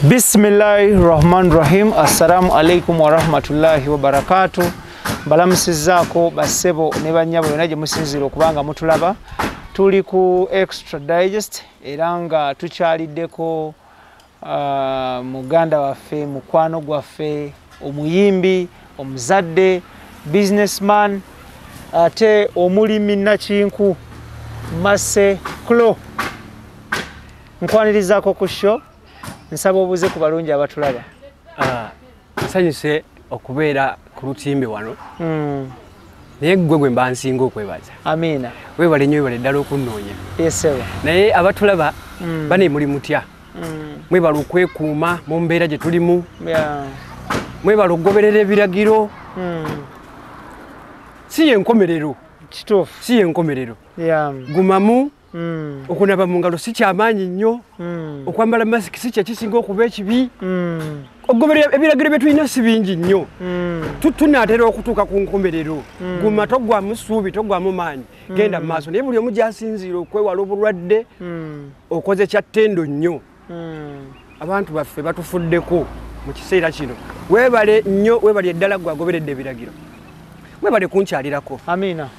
Bismillahi Rahman Rahim. Assalamu alaikum wa rahmatullahi wa barakatuh. Balamusizaako bassebo ne bannyabo yonna gye musinziira okubanga mutulaba. Tuli ku Extra Digest era nga tukyaliddeko muganda waffe, mukwano gwaffe, omuyimbi, omuzadde, businessman, ate omulimi nnakinku Mercy Clo. Nkwanirizaako ku show. Nsaba obuuze ku balungi abatulaba. Nsanyuse okubeera ku lutimbe wano. Naye ggwe gwe mba nsinga okwebaza. Amiina. Weebale nnyo, weebale ddala okunnoonya. Yes, sir. Naye abatulaba bane muli mutya. Mwebale okwekuuma mu mbeera gye tulimu. Mwebale okugoberera ebiragiro. Si ye nkomerero. Kituufu. Si ye nkomerero. Gumamu. Okunaaba mu ngalo si kyamaanyi nnyo. Okwambala masiki si kye kisinga okuba ekibi. Okugoberera ebiragiro bye tulina si bingi nnyo. Tunaatera okutuuka ku nkomerero. Guma toggwamu ssuubi, toggwamu maanyi. Genda mu maaso. Naye buli omu gy'asinziira okwewala obulwadde okoze kya ttendo nnyo. Abantu baffe batufuddeko mu kiseera kino. Weebale nnyo, weebale ddala ggwe agoberedde ebiragiro. Weebale kunkyalirako. Amiina.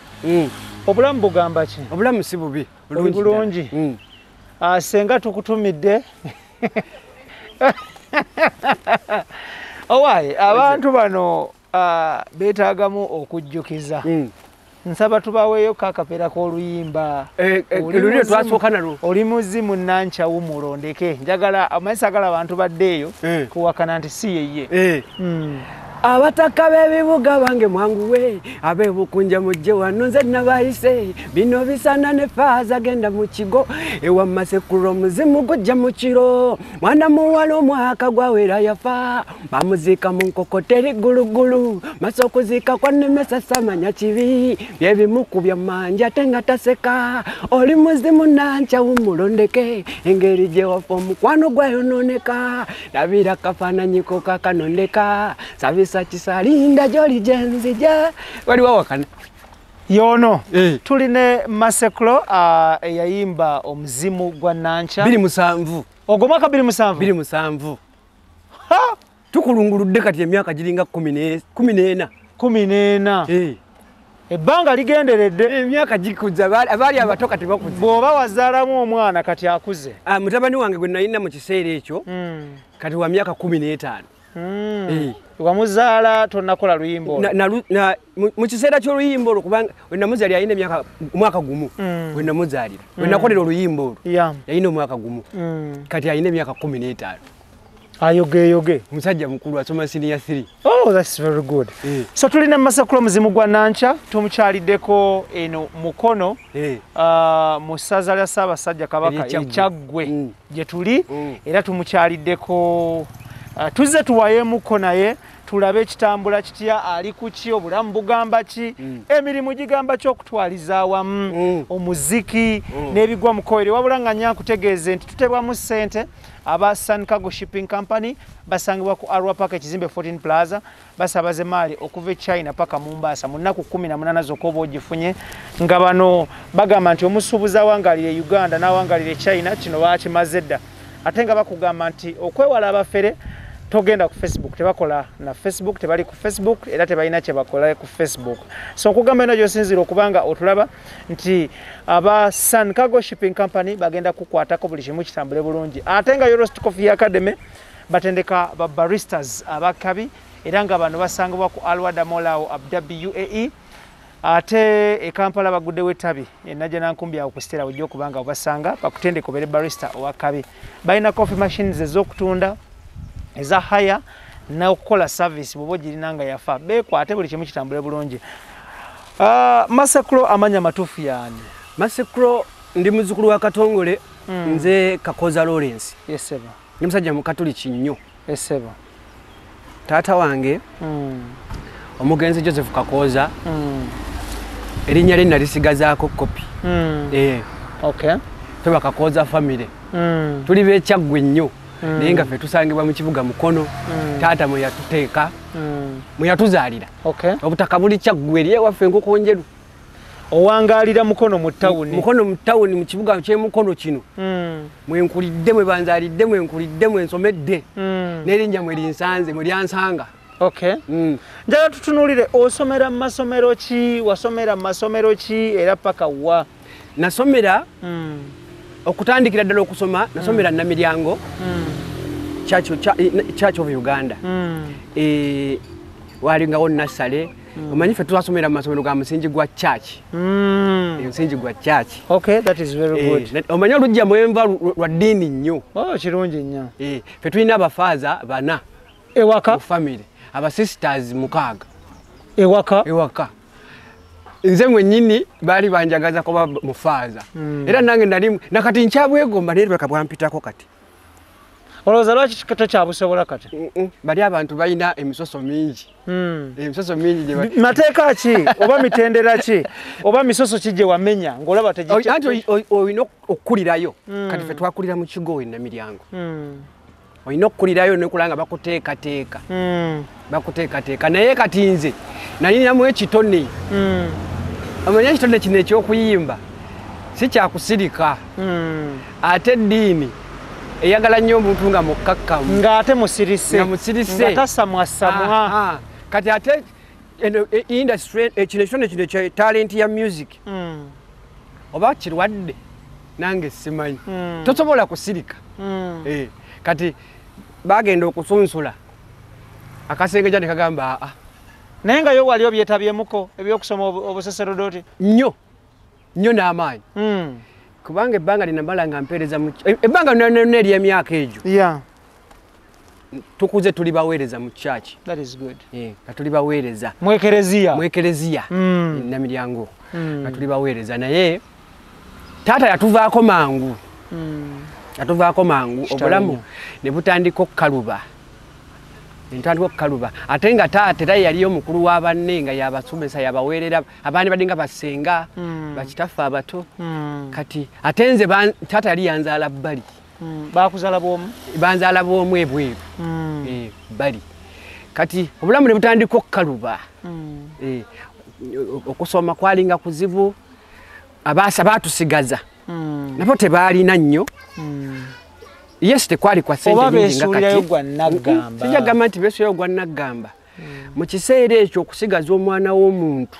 Obulamu bugamba ki? Obulamu si bubi. Bulungi. Senga tukutumidde. Owaaye abantu bano beetaagamu okujjukiza. Nsaba tubaweeyo kakapeera k'oluyimba. Luli twasooka nalwo. Oli muzimu Nankya wumulondeke. Njagala amanyi saagala abantu baddeeyo kuwakana nti si yeye. Abataka b'ebibuga bange mwanguwe, ab'ebukunja mujje wano nze nabayise, bino bisana ne faaza genda mu kigo, ewa Masekuro omuzimu gujja mu kiro, mwana muwala omwaka gwawera yafa, bamuziika mu nkoko teri gulugulu, maso okuziika kwanemesa samanya kibi, byebimukubya manja ate nga taseka, oli muzimu Nankya wumulondeke, engeri gye wafa omukwano gwayonooneka, labira akafaananyiko kakanondeka, sabisa kisalinda gyoli gyenzija. Wali wawakana yono. Tuline Mercy Clo eyayimba omuzimu gwa Nankya 27. Ogwo mwaka 27? 27. Tukulunguludde kati emyaka giringa 14. 14. Ebbanga ligenderedde. Emyaka gikuza, abaali abato kati bakuze. Bw'oba wazaalamu omwana kati akuze. Mutabani wange gwe nalina mu kiseera ekyo kati wa myaka 15. Wamuzaala tonnakola luyimba olwo? Mu kiseera ky'oluyimba olwo kubanga we namuzaalira yalina emyaka omwaka gumu. We namuzaalira. We nakolera oluyimba olwo. Yalina omwaka gumu. Kati alina emyaka 15. Ayogeyoge. Omusajja mukulu asoma senior 3. Oh, that's very good. So tulina Mercy Clo omuzimu gwa Nankya, tumukyaliddeko eno Mukono mu ssaza lya Ssaabasajja Kabaka Ekyaggwe gye tuli era tumukyaliddeko. Tuzze tuwayeemuko naye tulabe ekitambula kitya, ali ku ki, obulamu bugamba ki, emirimu gigamba ki okutwaliza awamu, omuziki n'ebigwa mu kkoere. Wabula nga nyankutegeeze nti tutebwamu ssente aba Sun Cargo Shipping Company basangibwa ku Arua Park ekizimbe 14 Plaza, basabaze maali okuva e China paka Mombasa mu nnaku 18 zokka oba ogifunye, nga bano bagamba nti omusuubuzi awangalira e Uganda n'awangalira e China kino baakimaze dda, ate nga bakugamba nti okwewala abafere togenda ku Facebook, tebakola na Facebook, tebali ku Facebook era tebalina kye bakola ku Facebook. So okugamba eno gy'osinziira okubanga otulaba nti aba Sun Cargo Shipping Company bagenda kukwatako buli kimu kitambule bulungi. Ate nga Eurost Coffee Academy batendeka ba baristas abakabi era nga bano basangibwa ku Alwada Mall Abu Dhabi UAE. Ate e Kampala baguddewo ettabi e Najjanankumbi awo ku Stella ojja okubanga obasanga bakutendeka obeere barista owakabi. Balina coffee machines ez'okutunda eza haya n'okukola service bw'oba ogirina nga yafa beekwate buli kimu kitambule bulungi. Mercy Clo amanya matuufu yaani? Mercy Clo ndi muzzukulu wa Katongole, nze Kakoza Lawrence. Yes sir. Ndi musajja mukatoliki nnyo. Yes sir. Taata wange omugenzi Joseph Kakoza, erinnya lye nalisigazaako kopi. Okay. Tuba Kakoza family. Tuli b'Ekyaggwe nnyo. Naye nga ffe tusangibwa mu kibuga Mukono, taata mwe yatuteeka, mwe yatuzaalira. Obutaka buli Kyaggwe eri ewaffe Enkoko Njeru. Owangalira Mukono mu tawuni. Mukono mu tawuni mu kibuga kye Mukono kino. Mwenkulidde mwe banzalidde mwenkulidde mwensomedde. N'erinnya mwe linsanze mwe lyansanga. Okay. Njagala tutunuulire osomera mu masomero ki, wasomera mu masomero ki era paka wa? Nasomera okutandikira ddala okusoma nasomera Namiryango. Church of Uganda. Walingawo Nassale. Omanyi ffe twasomera mu masomero ga musingi gwa church. Musingi gwa church. Okay, that is very good. Omanyi olujja mwenva lwa ddiini nnyo. Oh, kirungi nnyo. Ffe tulina abafaaza bana. Ewaka? Mu family. Aba sisters 6. Ewaka? Ewaka. Nze mwennyini baali banjagaza kuba mufaaza. Era nange nali nakati nkyabwegomba naye lwaka bwampitako kati. Olowooza lwaki tokyabusobola kati? Bali abantu balina emisoso mingi. Emisoso mingi gye mateeka ki oba mitendera ki oba misoso ki gye wamenya ng'olaba anti olina okukulirayo. Kati ffe twakulira mu kigo e Namiryango. Olina okukulirayo n'okulaba nga bakuteekateeka. Bakuteekateeka naye kati nze nalinamu ekitone. Omanyi ekitone kino eky'okuyimba si kyakusirika. Ate eddiini eyagala nnyo omuntu nga mukkakkamu. Ng'ate musirise. Nga musirise. Nga tasamwasamwa. Kati ate eno industry kino ekitone kino ekya talent ya music. Oba kirwadde nange simanyi. Tosobola kusirika. Kati bagenda okusunsula akasengejja ne kagamba aa. Naye nga yo wali obyetabyemuko ebyokusoma obusaserodooti? Nnyo. Nnyo n'amaanyi. Kubanga ebbanga linamala nga mpeereza ebbanga lyonna ery'emyaka egyo. Yeah. Tukuze tuli baweereza mu church. That is good. Nga tuli baweereza. Mu ekereziya. Mu ekereziya. Namiryango. Nga tuli baweereza naye taata yatuvaako mangu. Yatuvaako mangu obulamu ne butandika okukaluba. Ntandika okukaluba ate nga taata era yali omukulu wa banne nga yabasomesa yabaweerera abaani badde nga basenga bakitaffe abato. Kati ate nze taata yali yanzaala bbali. Bakuzaala bw'omu? Banzaala bw'omu ebweru. Bbali. Kati obulamu ne butandika okukaluba. Okusoma kwalinga kuzibu, abaasa baatusigaza. Nabo tebaalina nnyo. Yes, tekwali kwa sente nyingi nga kati. Sijja gamba nti beesuulirayo gwa naggamba. Mu kiseera ekyo okusigaza omwana w'omuntu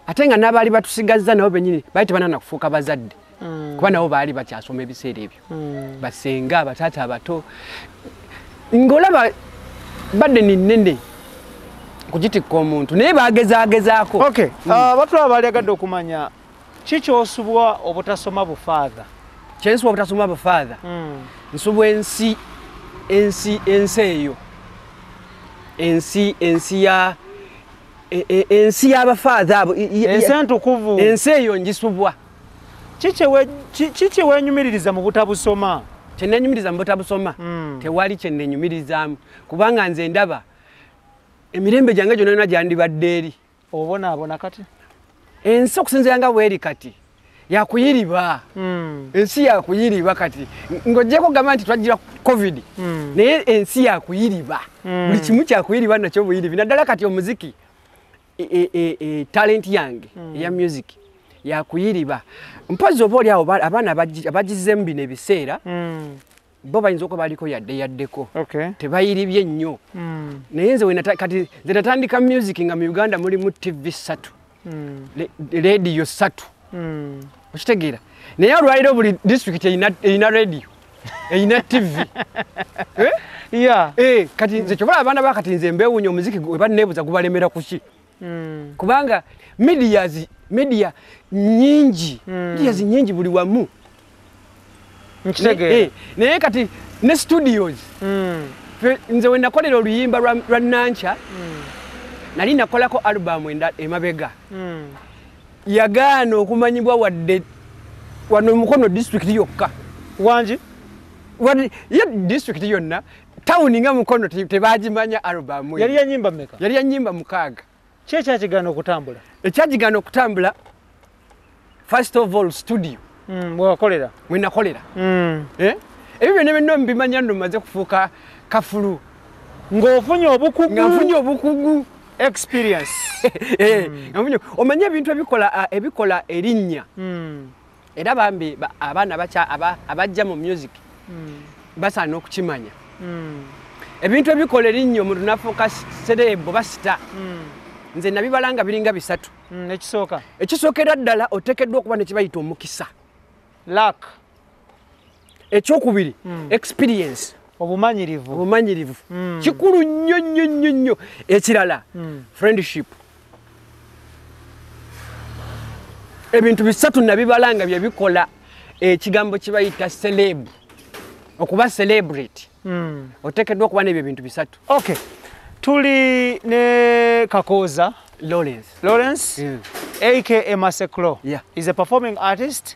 ate nga n'abaali batusigazza nabo bennyini baali tebanana kufuuka bazadde. Kuba nabo baali bakyasoma ebiseera ebyo. Basenga, bataata abato. Ng'olaba badde ni nnene kugitikka omuntu naye baagezaagezaako. Okay, batulaba baali agadde okumanya ki ky'osubwa obutasoma bufaatha? Kyensubwa obutasoma bufaatha? Nsubwa ensi ensi eyo. Ensi ensi ya ensi y'abafaatha abo. Ensi entukuvu. Ensi eyo ngisubwa. Kiki wenyumiririza mu butabusoma? Kye neenyumiriza mu butabusoma tewali kye neenyumirizaamu kubanga nze ndaba emirembe gyange gyonna gyandibadde eri. Obonaabona kati? Ensi okusinziira nga bw'eri kati yakuyiriba. Ensi yakuyiriba kati ng'oggyeko gamba nti twajjira COVID naye ensi yakuyiriba. Buli kimu kyakuyiriba nakyo buyiribi naddala kati omuziki talent yange eya music yakuyiriba. Mpozi oba oli awo abaana abagizemu bino ebiseera bo bayinza okuba baliko yadde yaddeko. Tebayiribye nnyo. Naye nze kati nze natandika music nga mu Uganda mulimu TV 3. Radio 3. Okitegeera? Naye olwaliro buli district erina radio, erina TV. Yeah. Kati nze kyova abaana ba kati nze mbeewuunya omuziki we banneebuuza gubalemera ku ki? Kubanga media nyingi, medias nyingi buli wamu. Nkitegeera. Naye kati ne studios. Nze we nakolera oluyimba lwa Nancha, nali nakolako album emabega. Yagaana okumanyibwa wadde wano Mukono district yokka. Wangi? Ye district yonna, tawuni nga Mukono tebagimanya album. Yali ya nnyimba mmeka? Yali ya nnyimba 6. Ki ekyakigaana okutambula? Ekyakigaana okutambula, first of all studio. Mwe wakolera? Mwe nakolera. Ebyo byonna byonna mbimanya nno mmaze kufuuka kafulu. Ng'ofunye obukugu. Nga nfunye obukugu. Experience. Omanye ebintu ebikola erinnya. Era bambi abaana abajja mu music basaana okukimanya. Ebintu ebikola erinnya omuntu n'afuuka celeb oba star. Nze nabibalanga biringa bisatu. Ekisooka. Ekisookera ddala oteekeddwa okuba ne kibayita omukisa. Luck. Ekyokubiri, experience. Obumanyirivu. Obumanyirivu. Kikulu nnyo nnyo nnyo nnyo. Ekirala, friendship. Ebintu bisatu nabibalanga bye bikola ekigambo kibayita celeb. Okuba celebrity. Oteekeddwa okuba n'ebyo ebintu bisatu. Okay. Tuli ne Kakooza Lawrence. Lawrence, aka Maseklo. Yeah. Is a performing artist,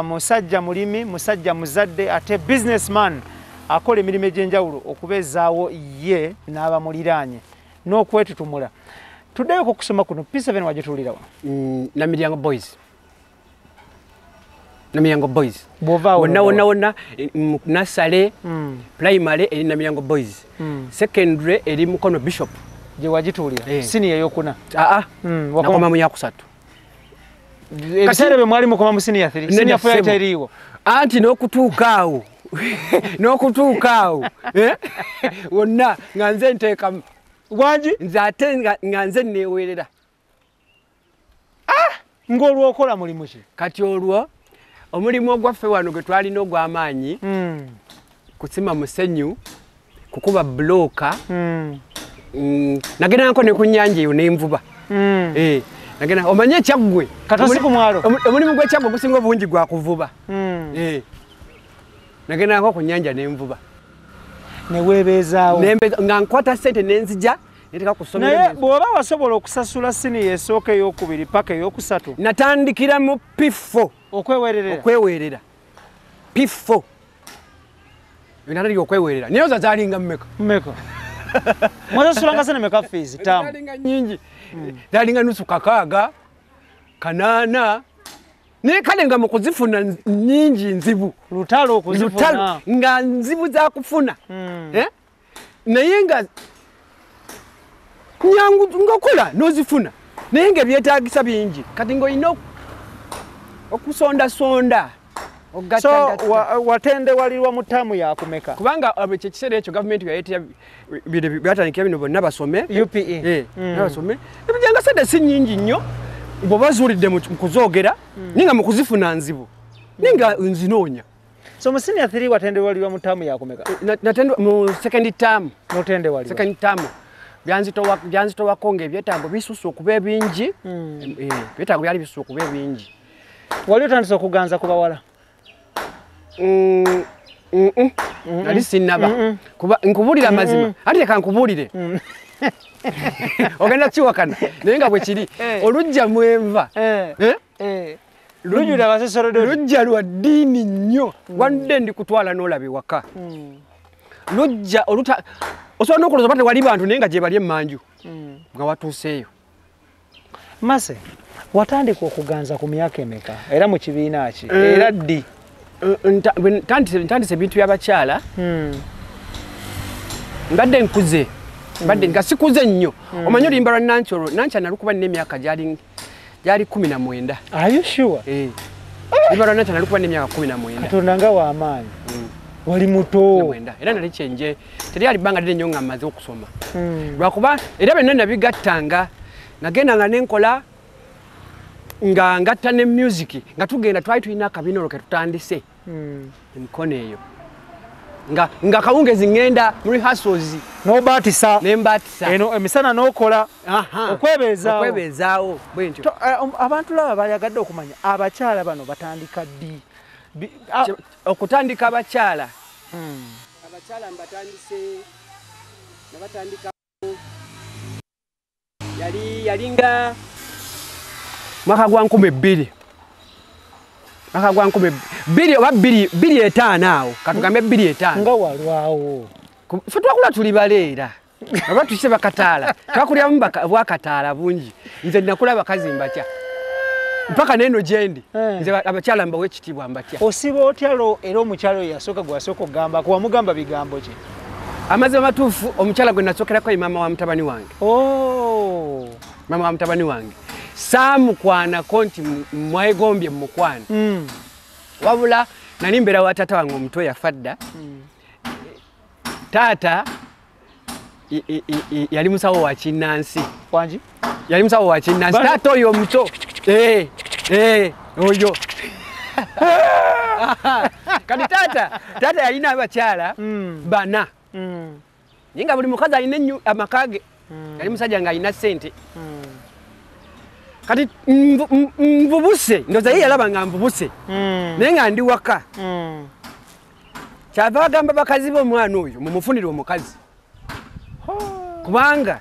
musajja mulimi, musajja muzadde, ate businessman. Akola emirimu egy'enjawulo okubeezaawo ye n'abamuliraanye n'okwetutumula. Tuddeyo ku kusoma kuno, P7 wagituulirawa? Namilyango Boys. Namilyango Boys. Bw'ovaawo wonna wonna wonna, nursery, primary eri Namilyango Boys. Secondary eri Mukono Bishop. Gye wagituulira? Siniya ey'okuna? Aa, nakoma mu yakusatu. Ebiseera bye mwali mukoma mu siniya 3, siniya 4 yali teriiwo. Anti n'okutuuka awo. N'okutuuka awo. Wonna nga nze nteekamu. Wangi? Nze ate nga nze neewerera. Ng'olwokola mulimu ki? Kati olwo omulimu ogwaffe wano gwe twalina ogw'amaanyi, kusima musenyu, kukuba bulooka, nagendako ne ku nnyanja eyo n'envuba. Nagenda omanye Ekyaggwe. Katosi ku mwalo. Omulimu gw'Ekyaggwe gusinga obungi gwa kuvuba. Nagendako ku nnyanja n'envuba. Ne weebeezaawo. Nga nkwata ssente ne nzija neteeka ku ssomero. Naye bw'oba wasobola okusasula siniya esooka ey'okubiri paka ey'okusatu. Natandikira mu P4. Okwewerera. Okwewerera. P4. Natandika okwewerera. Naye oza zaalinga mmeka? Mmeka. Mwasasulanga sente mmeka fees taamu? Zaalinga nnyingi. Zaalinga nusu 6, 8. Naye kale nga mu kuzifuna nnyingi nzibu. Lutalo okuzifuna. Lutalo nga nzibu za kufuna. Naye nga nyangu ng'okola n'ozifuna. Naye nga ebyetaagisa bingi. Kati ng'olina okusondasonda. So watendewalirwa mu ttaamu yakumeka? Kubanga ekyo ekiseera ekyo gavumenti yaleetera byatandikira bino bonna basome. UPE. Basome. Ebijanga sente si nnyingi nnyo. Bw'oba ozuulidde mu kuzoogera, naye nga mu kuzifuna nzibu. Naye nga nzinoonya. So mu senior 3 watendewalirwa mu ttaamu yakumeka? Mu second term. N'otendewalirwa. Second term. Byanzitowako ng'ebyetaago bisusse okuba ebingi. Ebyetaago byali bisusse okuba ebingi. Wali otandise okuganza ku bawala? Nali sinnaba. Nkubuulira amazima. Ate leka nkubuulire. Ogenda kiwakana naye nga bwe kiri. Oluggya mwenva. Lujjula abasosorodoti. Luggya lwa ddiini nnyo. Wandudde ndikutwala n'olaba ewaka. Luggya oluta osobola n'okulowooza oba tewali bantu naye nga gye bali emmanju. Nga watuuseeyo. Mase, watandika okuganza ku myaka emeka? Era mu kibiina ki? Era ddi? Ntandise ebintu by'abakyala. Mbadde nkuze. Mbadde nga sikuze nnyo. Omanyi oluyimba lwa Nankya olwo, Nankya nalukuba nina emyaka gyali 19. Are you sure? Oluyimba lwa Nankya nalukuba nina emyaka 19. Katonda nga w'amaanyi. Wali muto. Era nali kyenje. Teryali bbanga ddene nnyo nga mmaze okusoma. Lwakuba era byonna nabigattanga. Nagendanga ne nkola nga ngatta ne music nga tugenda twali tulina akabina olwo ke tutandise. Emikono eyo. Nga kawungezi ngenda mu rehearsals. N'obaatisa. Ne mbaatisa. Eno emisana n'okola. Okwebeezaawo. Okwebeezaawo bwe ntyo. Abantu laba bayagadde okumanya abakyala bano batandika ddi? Okutandika abakyala. Abakyala mbatandise nabatandika yalinga mwaka gwa 2000. Mwaka gwa 2000 oba 2005 awo. Katugambe 2005. Nga walwawo. Ffe twakula tuli baleera. Oba tukise bakataala. Twakuliramu bwakataala bungi. Nze nakula abakazi mbatya. Mpaka neno gyendi. Nze abakyala mbawa ekitiibwa mbatya. Osiba otya era omukyala oyo yasooka gwe wasooka okugambako wamugamba bigambo ki? Amazima matuufu omukyala gwe nasookerako ye maama wa mutabani wange. Oh. Maama wa mutabani wange. Saamukwanako nti mwegombye mukwana. Wabula nali mbeera wa taata wange omuto yafa dda. Taata yali musawo wa kinnansi. Wangi? Yali musawo wa kinnansi. Taata oyo omuto. Oyo. Kati taata yalina abakyala bana. Naye nga buli mukazi alina amaka ge. Yali musajja ng'alina ssente. Kati nvubuse, ndowooza ye yalaba nga nvubuse. Naye nga ndi waka. Kyava agamba bakazi b'omwana oyo mumufunire omukazi. Kubanga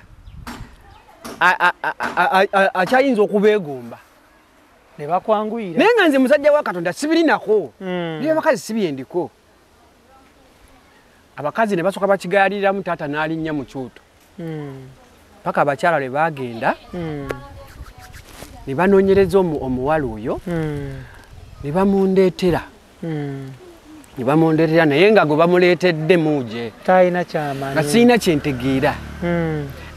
akyayinza okubeegomba. Ne bakwanguyira. Naye nga nze musajja wa Katonda sibirinako. Naye abakazi sibyendiko. Abakazi ne basooka bakigayaliramu taata n'alinnya mu kyoto. Paka abakyala lwe baagenda. Ne banoonyereza omuwala oyo. Ne bamundeetera. Ne bamundeetera naye nga gwe bamuleetedde muuje. Talina ky'amanyi. Nga sirina kye ntegeera.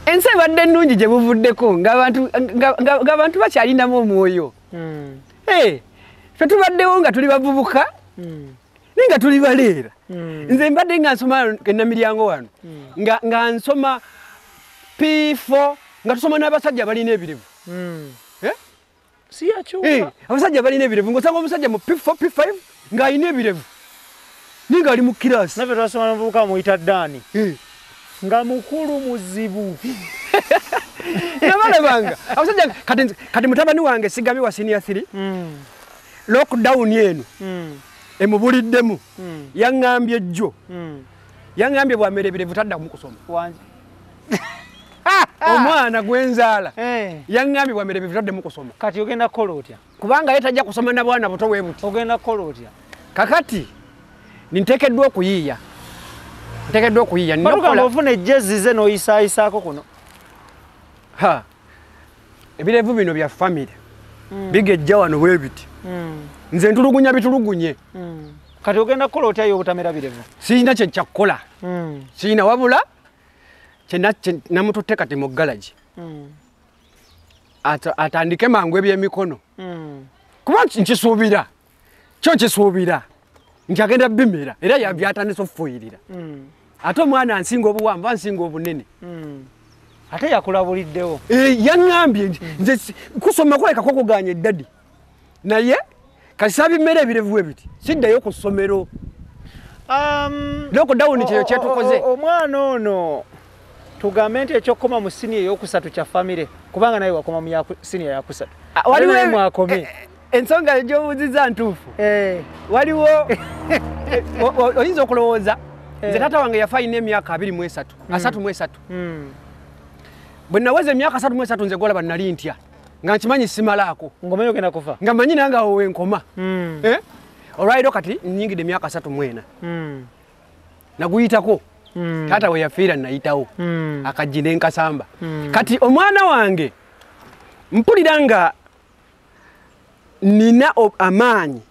Ensi ebadde ennungi gye buvuddeko ng'abantu bakyalinamu omwoyo. Ffe tubaddewo nga tuli bavubuka naye nga tuli baleera. Nze mbadde nga nsoma Namiryango wano nga nsoma P4 nga tusoma n'abasajja balina ebirevu. Si yakyuka. Abasajja balina ebirevu ng'osanga omusajja mu P4 P5 ng'alina ebirevu naye ng'ali mu kiraasi. Naffe twasoma n'omuvubuka muyita Dani. Nga mukulu muzibu. Nabalabanga abasajja kati mutabani wange Sigabi wa senior 3. Lockdown eno emubuliddemu. Yaŋŋambye jjo. Yaŋŋambye bw'amera ebirevu taddamu kusoma. Wangi. Omwana gwenzaala yaŋŋambye bw'amera ebirevu taddemu kusoma. Kati ogenda kukola otya? Kubanga ye tajja kusoma na bwana buto bwe buti. Ogenda kukola otya? Kakati nteekeddwa okuyiiya. Nteekeddwa okuyiiya. Batugamba ofuna ejjezi ze n'oyisaayisaako kuno. Ha. Ebirevu bino bya famire. Bigejja wano bwe biti. Nze ntulugunya bitulugunye. Kati ogenda kukola otya obutamera birevu? Sirina kye kyakukola. Sirina wabula namututte kati mu galagi. Atandike mangu ebyemikono. Kuba nkisuubira. Kyo nkisuubira. Nti agenda bimera era byatandise okufuuyirira. Ate omwana ansinga obuwanvu ansinga obunene. Ate yakulabuliddewo. Yaŋŋambye nze kusoma kulabika kwakuganya eddadi. Naye kasita bimera ebirevu bwe biti siddayo ku ssomero. Lockdown kyeyo kyetukoze. Omwana ono tugambe nti ekyokukoma mu siniya eyokusatu kya famire kubanga naye wakoma mu siniya yakusatu. Waliwo mwakomye. Ensonga gy'obuuzizza ntuufu. Waliwo oyinza okulowooza nze taata wange yafa alina emyaka 23 33. Bwe naweza emyaka 33 nze gwolaba nali ntya nga nkimanyi simalaako. Ng'omanyi ogenda kufa? Nga mmanyi nange awo we nkoma. Olwaleero kati nnyingidde emyaka 34. Naguyitako. Taata we yafiira nayitawo. Akajji ne nkasamba. Kati omwana wange mpulira nga nina amaanyi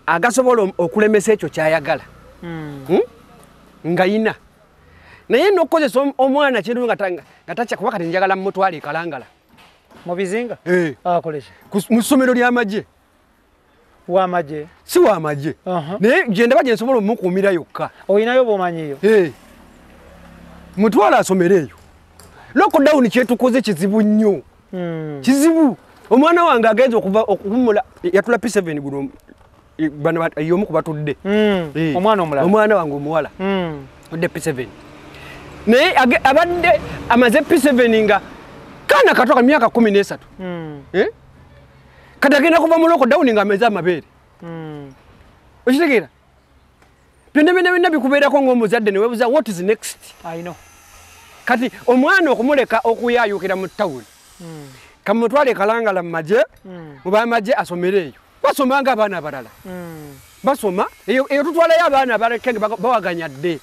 agasobola okulemesa ekyo ky'ayagala. Nga yina. Naye n'okukozesa omwana kintu nga takya kuba kati njagala mmutwale e Kalangala. Mu bizinga? Akoleki? Mu ssomero ly'amagye. W'amagye? Si w'amagye. Naye gye ndaba gye nsobola omukuumira yokka. Olinayo bw'omanyiyo? Mutwale asomere eyo. Lockdown kyetukoze kizibu nnyo. Kizibu. Omwana wange agenze okuva okuwummula yatula P7 guno bano y'omu ku batudde. Omwana omulala? Omwana wange omuwala. Tudde P7. Naye abadde amaze P7 nga kaana kato ka myaka 13. Kati agenda kuva mu lockdown nga ameze amabeere. Okitegeera? Byonna byonna byonna bikubeerako ng'omuzadde ne weebuuza what is next? I know. Kati omwana okumuleka okuyaayukira mu ttawuni. Kamutwale Kalangala mu magye, mu b'amagye asomere eyo. Basoma ng'abaana abalala. Basoma, eyo tutwalayo abaana abaleke nga bawaganya dde.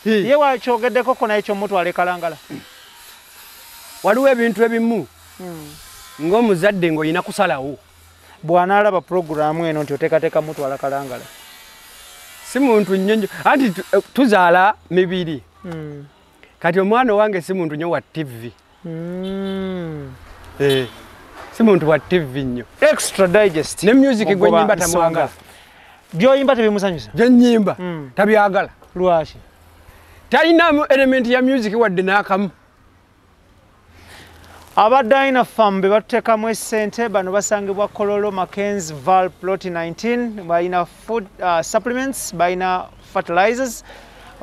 Ye wakyogeddeko ko naye ky'omutwala Kalangala? Waliwo ebintu ebimu ng'omuzadde ng'olina kusalawo. Bw'anaalaba pulogulaamu eno nti oteekateeka mutwala Kalangala. Si muntu nnyo anti tuzaala mibiri. Kati omwana wange si muntu nnyo wa TV. Si muntu wa TV nnyo. Extra digest. Ne music gwe nnyimba tamwagala. By'oyimba tebimusanyusa? Bye nnyimba tabyagala. Lwaki? Talina element ya music wadde n'akamu. Aba Dynapharm be batuteekamu essente bano basangibwa Kololo Mackenzie Val Plot 19, balina food supplements, balina fertilizers,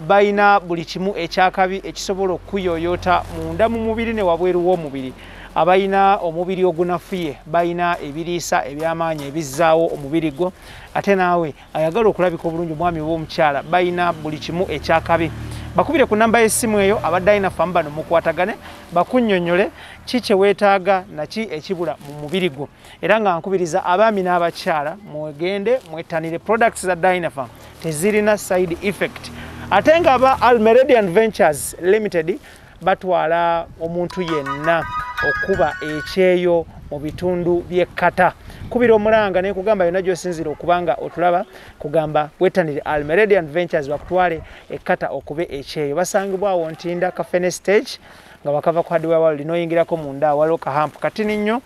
balina buli kimu ekyakabi ekisobola okuyoyota munda mu mubiri ne wabweru w'omubiri. Abalina omubiri ogunafuye balina ebiriisa eby'amaanyi ebizzaawo omubiri gwo, ate naawe ayagala okulabika obulungi omwami oba omukyala balina buli kimu ekyakabi. Bakubire ku namba y'essimu eyo aba Dynapharm bano mukwatagane bakunnyonnyole ki kye weetaaga naki ekibula mu mubiri gwo. Era nga nkubiriza abaami n'abakyala mwegende mwettanire products za Dynapharm, tezirina side effect. Ate nga aba Almeredian Ventures Limited batwala omuntu yenna okuba ekyeyo mu bitundu by'ekkata. Kubira omulanga ne kugamba yonna gy'osinziira okubanga otulaba kugamba wettanire Almeredian Ventures bakutwale ekkata okube ekyeyo. Basangibwawo Ntinda Kafene Stage nga bakava ku Hardware World n'oyingirako munda waliwo kahampu katini nnyo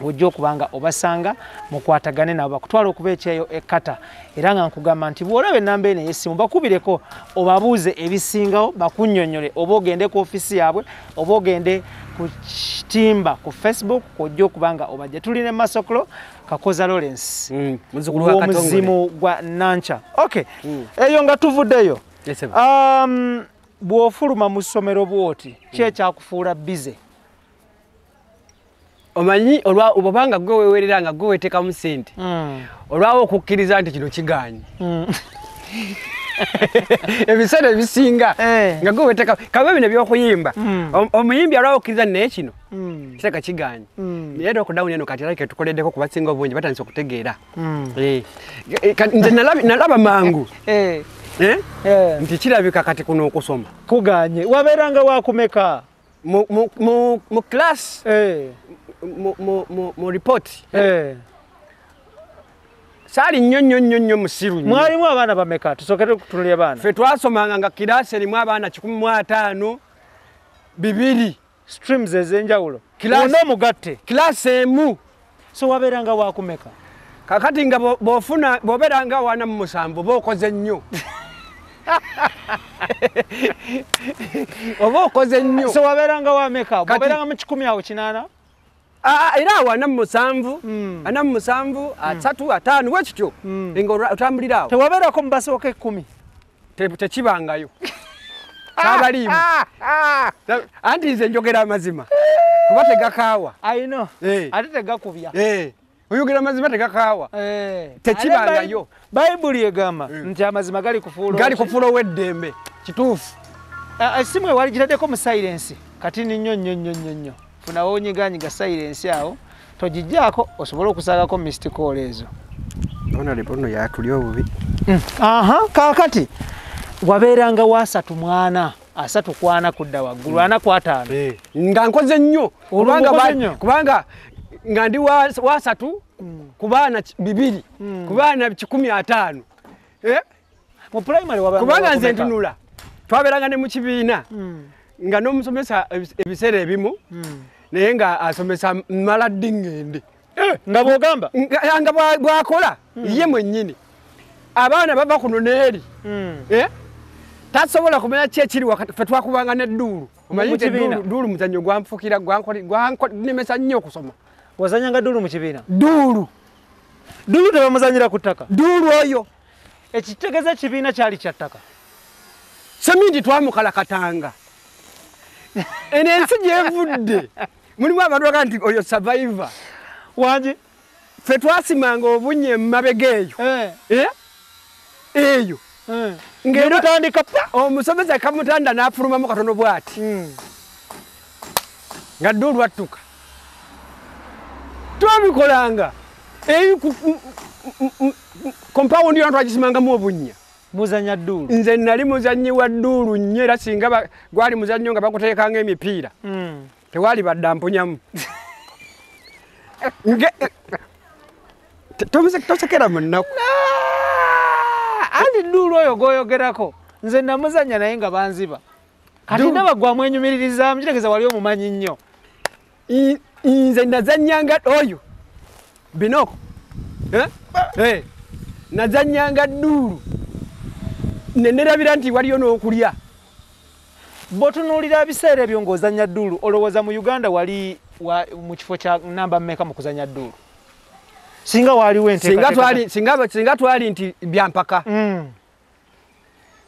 ojja okubanga obasanga mukwatagane nabo bakutwala okuba ekyeyo ekkata. Era nga nkugamba nti bw'olaba ennamba eno ey'essimu bakubireko obabuuze ebisingawo bakunnyonnyole, oba ogende ku ofiisi yaabwe oba ogende ku kitimba ku Facebook ojja okubanga obajja. Tulina Masokolo Kakoza Lawrence omuzimu gwa Nancha. Okay, eyo nga tuvuddeyo. Bw'ofuluma mu ssomero bw'oti ki ekyakufuula bize? Omanyi obanga gwe weewerera nga gwe weteekamu ssente, olwawo okukkiriza nti kino kigaanyi. Ebiseera ebisinga nga gwe weteeka kabe bino eby'okuyimba, omuyimbi olwawo okukkiriza naye kino kireka kigaanyi. Naye lockdown eno kati alabika tukoleddeko ku basinga obungi batandise okutegeera. Nze nalaba mangu nti kirabika kati kuno okusoma kuganye. Wabeeranga wakumeka mu class mu report saali nnyo nnyo nnyo nnyo musiru nnyo. Mwalimu abaana bameka? Tusookere kutunulira abaana. Ffe twasomanga nga kiraasi erimu abaana 150 200 streams ez'enjawulo ono omugatte kilaasi emu. So wabeeranga wakumeka? Kakati nga bw'ofuna bw'obeeranga 47 oba okoze nnyo. Oba okoze nnyo. So wabeeranga wameka? Bw'obeeranga mu 100 awo 80? Era awo 47, 47, 3, 5 bwe kityo nga otambulira awo. Tewabeerako mu basooka 10? Tekibangayo. Saabaliimu. Anti nze njogera amazima kuba tegakaawa. I know. Ate tegakubya. Oyogera amazima tegakaawa. Tekibangayo. Bayibuli egamba nti amazima gali kufuula gali kufuula ow'eddembe. Kituufu. Essimu ewali gitaddeko mu silence katini nnyo nnyo nnyo nnyo nnyo. Funawo onyiganyiga silence awo togijjaako osobole okusaagako missed call ezo. Honorable ono yatuli obubi. Kaakati wabeeranga wa 31 34 kudda waggulu 45. Nga nkoze nnyo kubanga nga ndi wa 3 ku baana 2 ku baana 150. Mu primary wabeeranga kubanga nze ntunula twabeeranga ne mu kibiina nga n'omusomesa ebiseera ebimu naye nga asomesa mmala ddi ŋŋende. Nga bw'ogamba? Nga bw'akola ye mwennyini. Abaana bava kuno n'eri. Tasobola kumanya ki ekiri wakati. Ffe twakubanga n'edduulu. Omanyi nti dduulu muzannyo gwanfukira gwannemesa nnyo okusoma. Wazannyanga dduulu mu kibiina? Dduulu. Dduulu tebamuzannyira ku ttaka? Dduulu oyo. Ekitegeeza ekibiina kyali kya ttaka? Seminti twamukalakatanga. Eno ensi gy'evudde mulimu abantu baga nti oyo survivor. Wangi? Ffe twasimanga obunnya emabega eyo. Eyo. Ng'erutandika pa! Omusomesa kamutanda n'afulumamu katono bw'ati. Nga dduulu attuka. Twabikolanga. Eyo compound yonna twagisimangamu obunnya. Muzannya dduulu? Nze nali muzannyi wa dduulu nnyo era singa gwali muzannyo nga bakuteekanga emipiira. Tewali badda mpunyamu. Tosekera mu nnaku. Andi dduulu oyo gw'oyogerako nze namuzannya naye nga banziba. Kati ndaba gwamwenyumiririzaamu, kitegeeza wali omumanyi nnyo. Nze nazannyanga oyo binoko nazannyanga dduulu nenerabira nti waliyo n'okulya. Bw'otunuulira ebiseera ebyo ng'ozannya dduulu, olowooza mu Uganda wali mu kifo kya namba mmeka mu kuzannya dduulu? Singa waliwo enteekateeka. Singa twali nti byampaka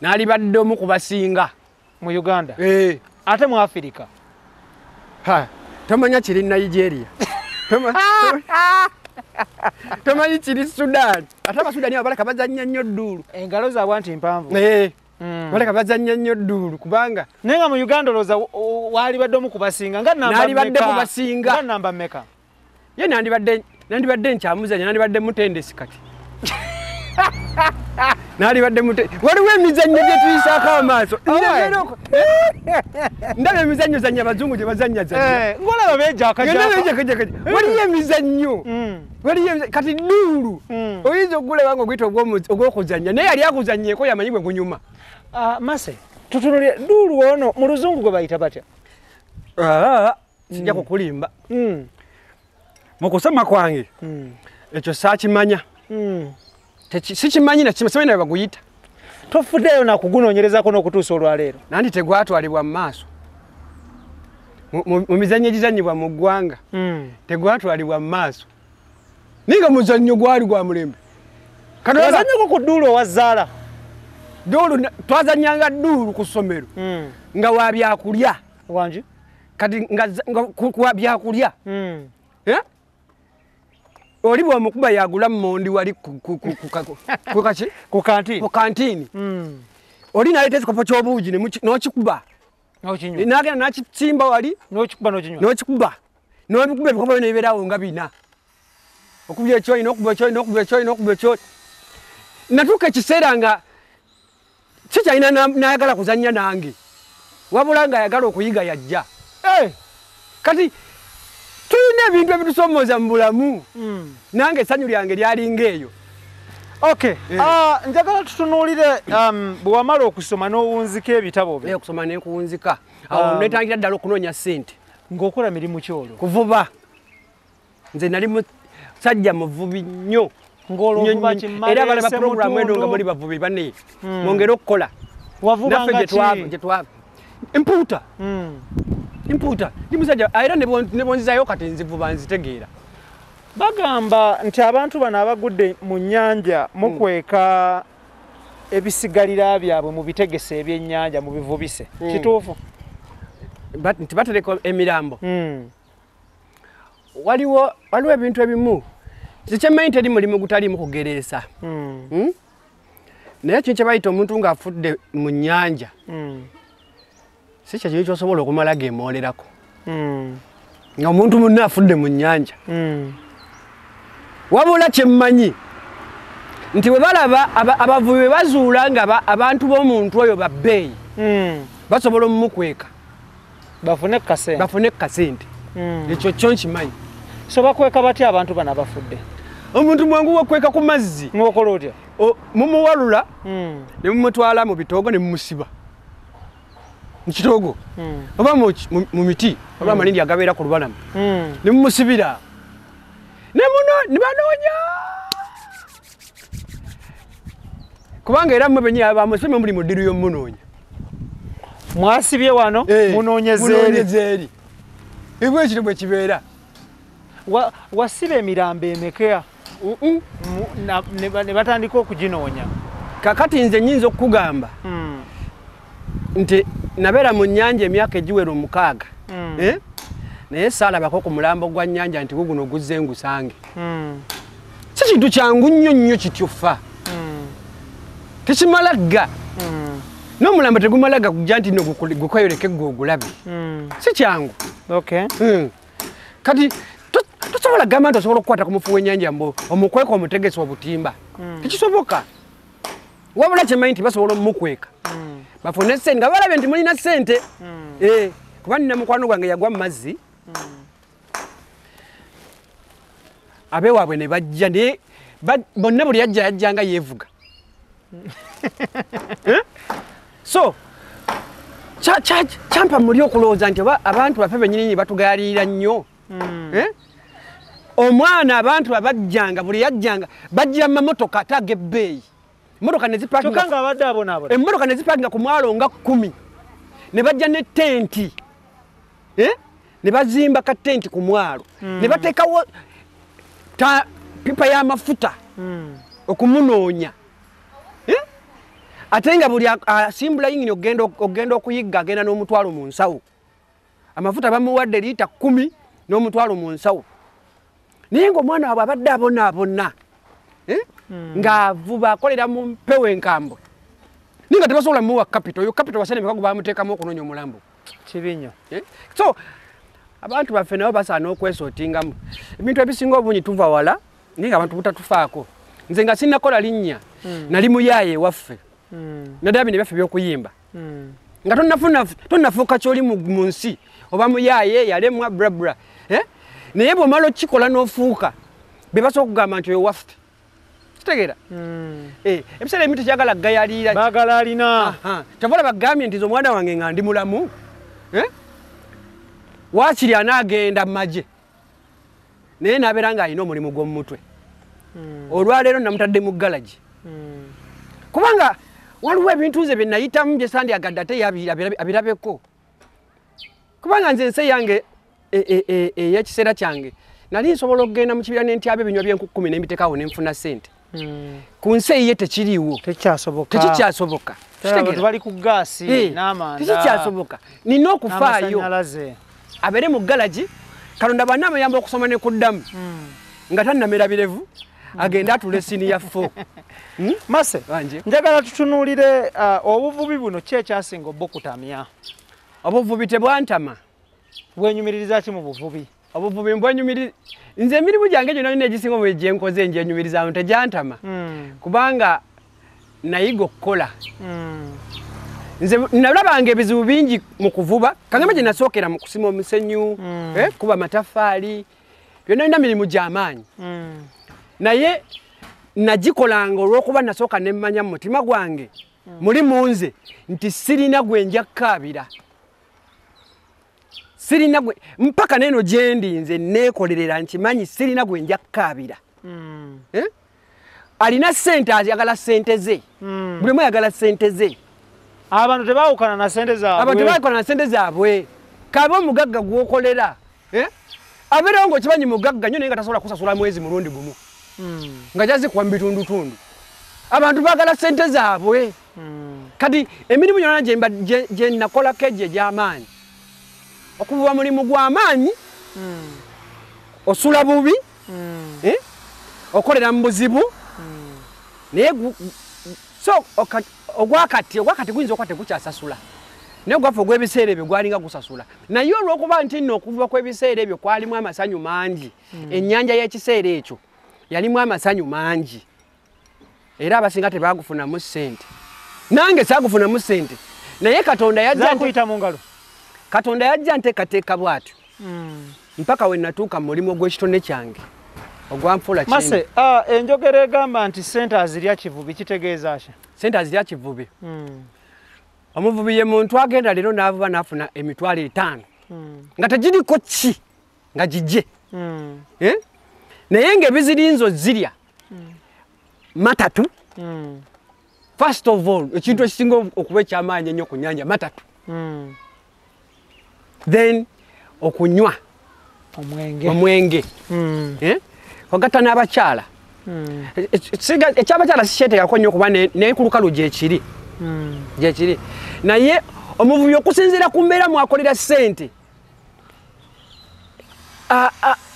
naalibadde omu ku basinga mu Uganda ate mu Afirika. Tomanya kiri Nigeria, tomanyi kiri Sudan. Ate Abasudani abo baleka bazannya nnyo dduulu. Engalo zaabwe nti mpanvu. Baleka bazannya nnyo dduulu kubanga naye nga mu Uganda olowooza waalibadde omu ku basinga nga naalibadde ku basinga nga namba mmeka? Ye nandibadde nkyamuzannya, nandibadde mutendesi kati. Naalibadde waliwo emizannyo gye tuyisaako amaaso. Ndaba emizannyo zannya abazungu gye bazannyazannya. Ng'olaba beejakajaka. Waliyo emizannyo. Waliyo kati dduulu oyinza okugulaba ng'oguyita ogw'okuzannya naye yali akuzannyeeko yamanyi bwe gunyuma. Mase tutunuulire dduulu ono mu luzungu gwe bayita batya? Sijja kukulimba. Mu kusoma kwange ekyo saakimanya. Sikimanyi na simanyi na baguyita. Tofuddeyo na kugunoonyerezako n'okutuusa olwaleero. Nandi tegwatwalibwa mu maaso. Mu mizannyo egizannyibwa mu ggwanga tegwatwalibwa mu maaso. Naye nga muzannyo gwali gwa mulembe. Wazannyako ku dduulu owa zzaala? Dduulu twazannyanga dduulu ku ssomero nga wa byakulya. Wangi? Kati nga wa byakulya. Oli bw'omukuba yagula mmondi wali ku kantiini. Oli n'aleeta ekikopo ky'obuugi n'okikuba. N'agenda n'akisimba wali n'okikuba. N'obikuba ebikopo bino bibeerawo nga bina. Okubya ekyoyi n'okuba ekyoyi n'okuba ekyoyi n'okuba ekyoyi. Natuuka ekiseera nga kikyalina n'ayagala kuzannya nange. Wabula ng'ayagala okuyiga yajja. Kati tulina ebintu ebitusomooza mu bulamu. Nange essanyu lyange lyalinga eyo. Okay. Njagala tutunuulire bwe wamala okusoma n'owunzika ebitabo byo. Okusoma ne nkuwunzika. Awo netangira ddala okunoonya ssente. Ng'okola mirimu ki olwo? Kuvuba. Nze nali musajja muvubi nnyo. Ng'olwovuba kimmale. Era abalaba puroguramu eno nga muli bavubi banne. Mwongere okukola. Wavubanga ki? Naffe gye twava. Empuuta. Empuuta. Ndi musajja era ne bwonzizaayo kati nzivuba nzitegeera. Bagamba nti abantu bano abagudde mu nnyanja mukweka ebisigalira byabwe mu bitegese ebyennyanja mu bivubise. Kituufu? Nti batereka emirambo. Waliwo ebintu ebimu. Kyemmanyi teri mulimu gutaliimu kugereesa. Naye kintu kye bayita omuntu ng'afudde mu nnyanja si kye kintu ky'osobola okumala geemoolerako. Nga omuntu munne afudde mu nnyanja. Wabula kyemmanyi nti bwe balaba abavubi bwe bazuula nga abantu b'omuntu oyo ba bbeeyi basobola omumukweka bafune kasente. Ekyo kyo nkimanyi. So bakweka batya abantu bano abafudde? Omuntu mwangu wakweka ku mazzi. Ng'okola otya? Mumuwalula ne mumutwala mu bitoogo ne mumusiba mu kitoogo oba mu miti oba amalindi agabeera ku lubalama ne mumusibira ne muno ne banoonya kubanga era mmwe bennyini abamusibye muli mu ddiru y'omunoonya. Mwasibye wano munoonyeza eri. Ebwe ekiro bwe kibeera. Wasiba emirambo emeka ne batandika okuginoonya? Kakati nze nnyinza okukugamba nti nabeera mu nnyanja emyaka egiwera 6 naye saalabako ku mulambo gwa nnyanja nti guguno guzze ngusange. Si kintu kyangu nnyo nnyo kityo ffa. Tekimala gga. N'omulambo tegumala ga kujja nti nno gukweyoleke gwe ogulabe. Si kyangu. Okay. Kati tosobola gamba nti osobola okukwata ku mufu w'ennyanja mbu omukweka omutegesi obutimba. Tekisoboka. Wabula kyemmanyi nti basobola omukweka. Bafune ssente nga balabye nti mulina ssente. Kuba nina mukwano gwange yagwa mu mazzi. Abeewaabwe ne bajja naye bonna buli yajja yajjanga yeevuga. So kyampa muli okulowooza nti abantu baffe bennyini batugayalirira nnyo. Omwana abantu abajjanga buli yajjanga bajjira mu mamotoka ate ag'ebbeeyi. Emmotoka ne zipakinga abadde abonaabona. Emmotoka ne zipakinga ku mwalo nga 10 ne bajja ne tenti. Ne bazimba ka tenti ku mwalo. Ne bateekawo pipa y'amafuta okumunoonya. Ate nga buli asimbula yingini ogenda okuyigga agenda n'omutwalo mu nsawo. Amafuta bamuwadde liita 10 n'omutwalo mu nsawo. Naye ng'omwana waabwe abadde abonaabona. Ng'avuba akolera mu mpewo enkambwe. Naye nga tebasobola muwa capital. Oyo capital wasene meka gwe bamuteekamu okunoonya omulambo. Kibi nnyo. So abantu baffe nabo basaana okwesootingamu. Ebintu ebisinga obungi tuva wala naye nga abantu butatufaako. Nze nga sinnakola linnya nali muyaaye ewaffe. Naddala bino ebyaffe eby'okuyimba. Nga tonnafuuka ky'oli mu nsi oba muyaaye yalemwa brabra. Naye bw'omala okukikola n'ofuuka be basobola okugamba nti oyo waffe. Kitegeera? Ebiseera ebimu tekyagala kugayalira. Baagala alina. Kyova bagambye nti nze omwana wange nga ndi mulamu. Waakiri anaagenda mu magye naye n'abeera ng'alina omulimu gw'omu mutwe. Olwaleero namutadde mu galagi. Kubanga waliwo ebintu nze bye nayitamu bye sandyagadde ate abirabeko. Kubanga nze ensi yange ey'ekiseera kyange nali nsobola okugenda mu kibira ne ntyaba ebinywa by'enku 10 ne mbiteekawo ne nfuna ssente. Ku nsi eyiye tekiriiwo. Tekikyasoboka. Tekikyasoboka. Abantu bali ku gaasi n'amanda. Tekikyasoboka. Nina okufaayo. Abeere mu galagi, Katonda bw'anaamuyamba okusoma ne kuddamu nga tannamera birevu agende atuule siniya 4. Mase, njagala tutunuulire obuvubi buno ki ekyasinga obukutamya? Obuvubi tebwantama. Bwenyumiririza ki mu buvubi? Obuvubi mbwenyumiririza. Nze emirimu gyange gyonna yonna egisinga obungi gye nkoze ngyenyumirizaamu tegyantama. Kubanga nayiga okukola. Nze nalabanga ebizibu bingi mu kuvuba. Kangamba gye nasookera mu kusima omusenyu, kuba amataffaali, byonna byonna mirimu gy'amaanyi. Naye nagikolanga olw'okuba nasooka ne mmanya mu mutima gwange muli mu nze nti sirina gwe nja kukaabira. Sirina gwe mpaka n'eno gye ndi nze neekolerera nkimanyi sirina gwe nja kukaabira. Alina ssente ayagala ssente ze. Buli omu ayagala ssente ze. Abantu tebaawukana na ssente zaabwe. Abantu tebaawukana na ssente zaabwe. Kabe omugagga gw'okolera. Abeerawo ng'okimanyi mugagga nnyo naye nga tasobola kusasula mwezi mulundi gumu. Nga gyazikuwa mu bitundutundu. Abantu baagala ssente zaabwe. Kati emirimu gyonna gye nakolako egyo egy'amaanyi. Okuvuba mulimu gw'amaanyi, osula bubi, okolera mu buzibu, naye so ogwakati guyinza okuba tegukyasasula. Naye ogwaffe ogw'ebiseera ebyo gwalinga gusasula. Naye olw'okuba nti nno okuvuba kw'ebiseera ebyo kwalimu amasanyu mangi, ennyanja y'ekiseera ekyo yalimu amasanyu mangi. Era abasinga tebagufunamu ssente. Nange saagufunamu ssente. Naye Katonda yajja Zaakuyita mu ngalo. Katonda yajja nteekateeka bw'atyo. Mpaka we natuuka mu mulimu ogw'ekitone kyange ogwanfuula kyendi. Mase, enjogera egamba nti ssente azirya kivubi kitegeeza ki? Ssente azirya kivubi. Omuvubi ye muntu agenda leero n'avuba n'afuna emitwalo 5. Nga tegiriko ki nga gijje. Naye ng'ebizirinzo zirya matatu. First of all, ekintu ekisinga okuba eky'amaanyi ennyo ku nnyanja matatu. Then okunywa omwenge. Ogatta n'abakyala. Ekyabakyala sikyeteekako nnyo kuba ne ku lukalu gyekiri. Gyekiri. Naye omuvubi okusinziira ku mbeera mwakolera ssente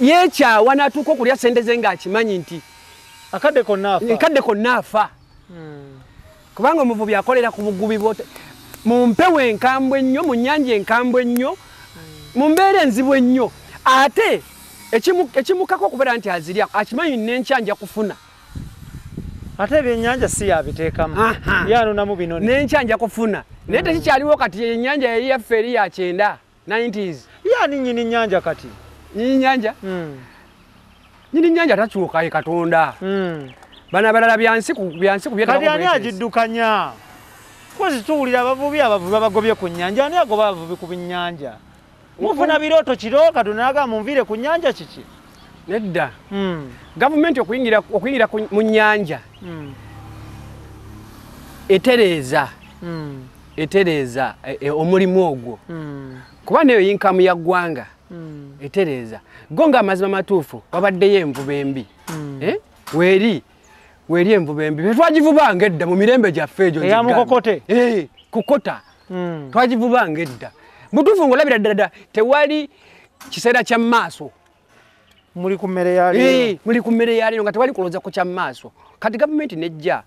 yeekyawa n'atuuka okulya ssente ze ng'akimanyi nti akadde konna afa. Akadde konna afa. Kubanga omuvubi akolera ku bugubi mu mpewo enkambwe ennyo, mu nnyanja enkambwe ennyo, mu mbeera enzibu ennyo. Ate ekimukako okubeera nti azirya akimanyi n'enkya nja kufuna. Ate ebyennyanja si yabiteekamu. Yanunamu bino. N'enkya nja kufuna. Naye tekikyaliwo kati ennyanja yali yaffe eri ya 90, 90s. Yaani nnyini nnyanja kati? Nnyini nnyanja? Nnyini nnyanja takyuka ye Katonda. Bano abalala byansi ku Kati ani agiddukanya? Kozi tuwulira abavubi babagobye ku nnyanja. Ani agoba abavubi ku nnyanja? Mufuna birooto kiro Katonda n'agamba munviire ku nnyanja kiki? Nedda. Gavumenti okuyingira mu nnyanja etereeza omulimu ogwo. Kuba neyo yinkamu ya ggwanga etereeza. Go nga amazima matuufu wabaddeyo envuba embi. Weeri envuba embi. Twagivubanga edda mu mirembe gyaffe egyo. Eya mukokote? Kukota. Twagivubanga edda. Mutuufu ng'olabira ddala tewali kiseera kya maaso. Muli ku mmere ya leero. Muli ku mmere ya leero nga tewali kulowooza ku kya maaso. Kati gavumenti nejja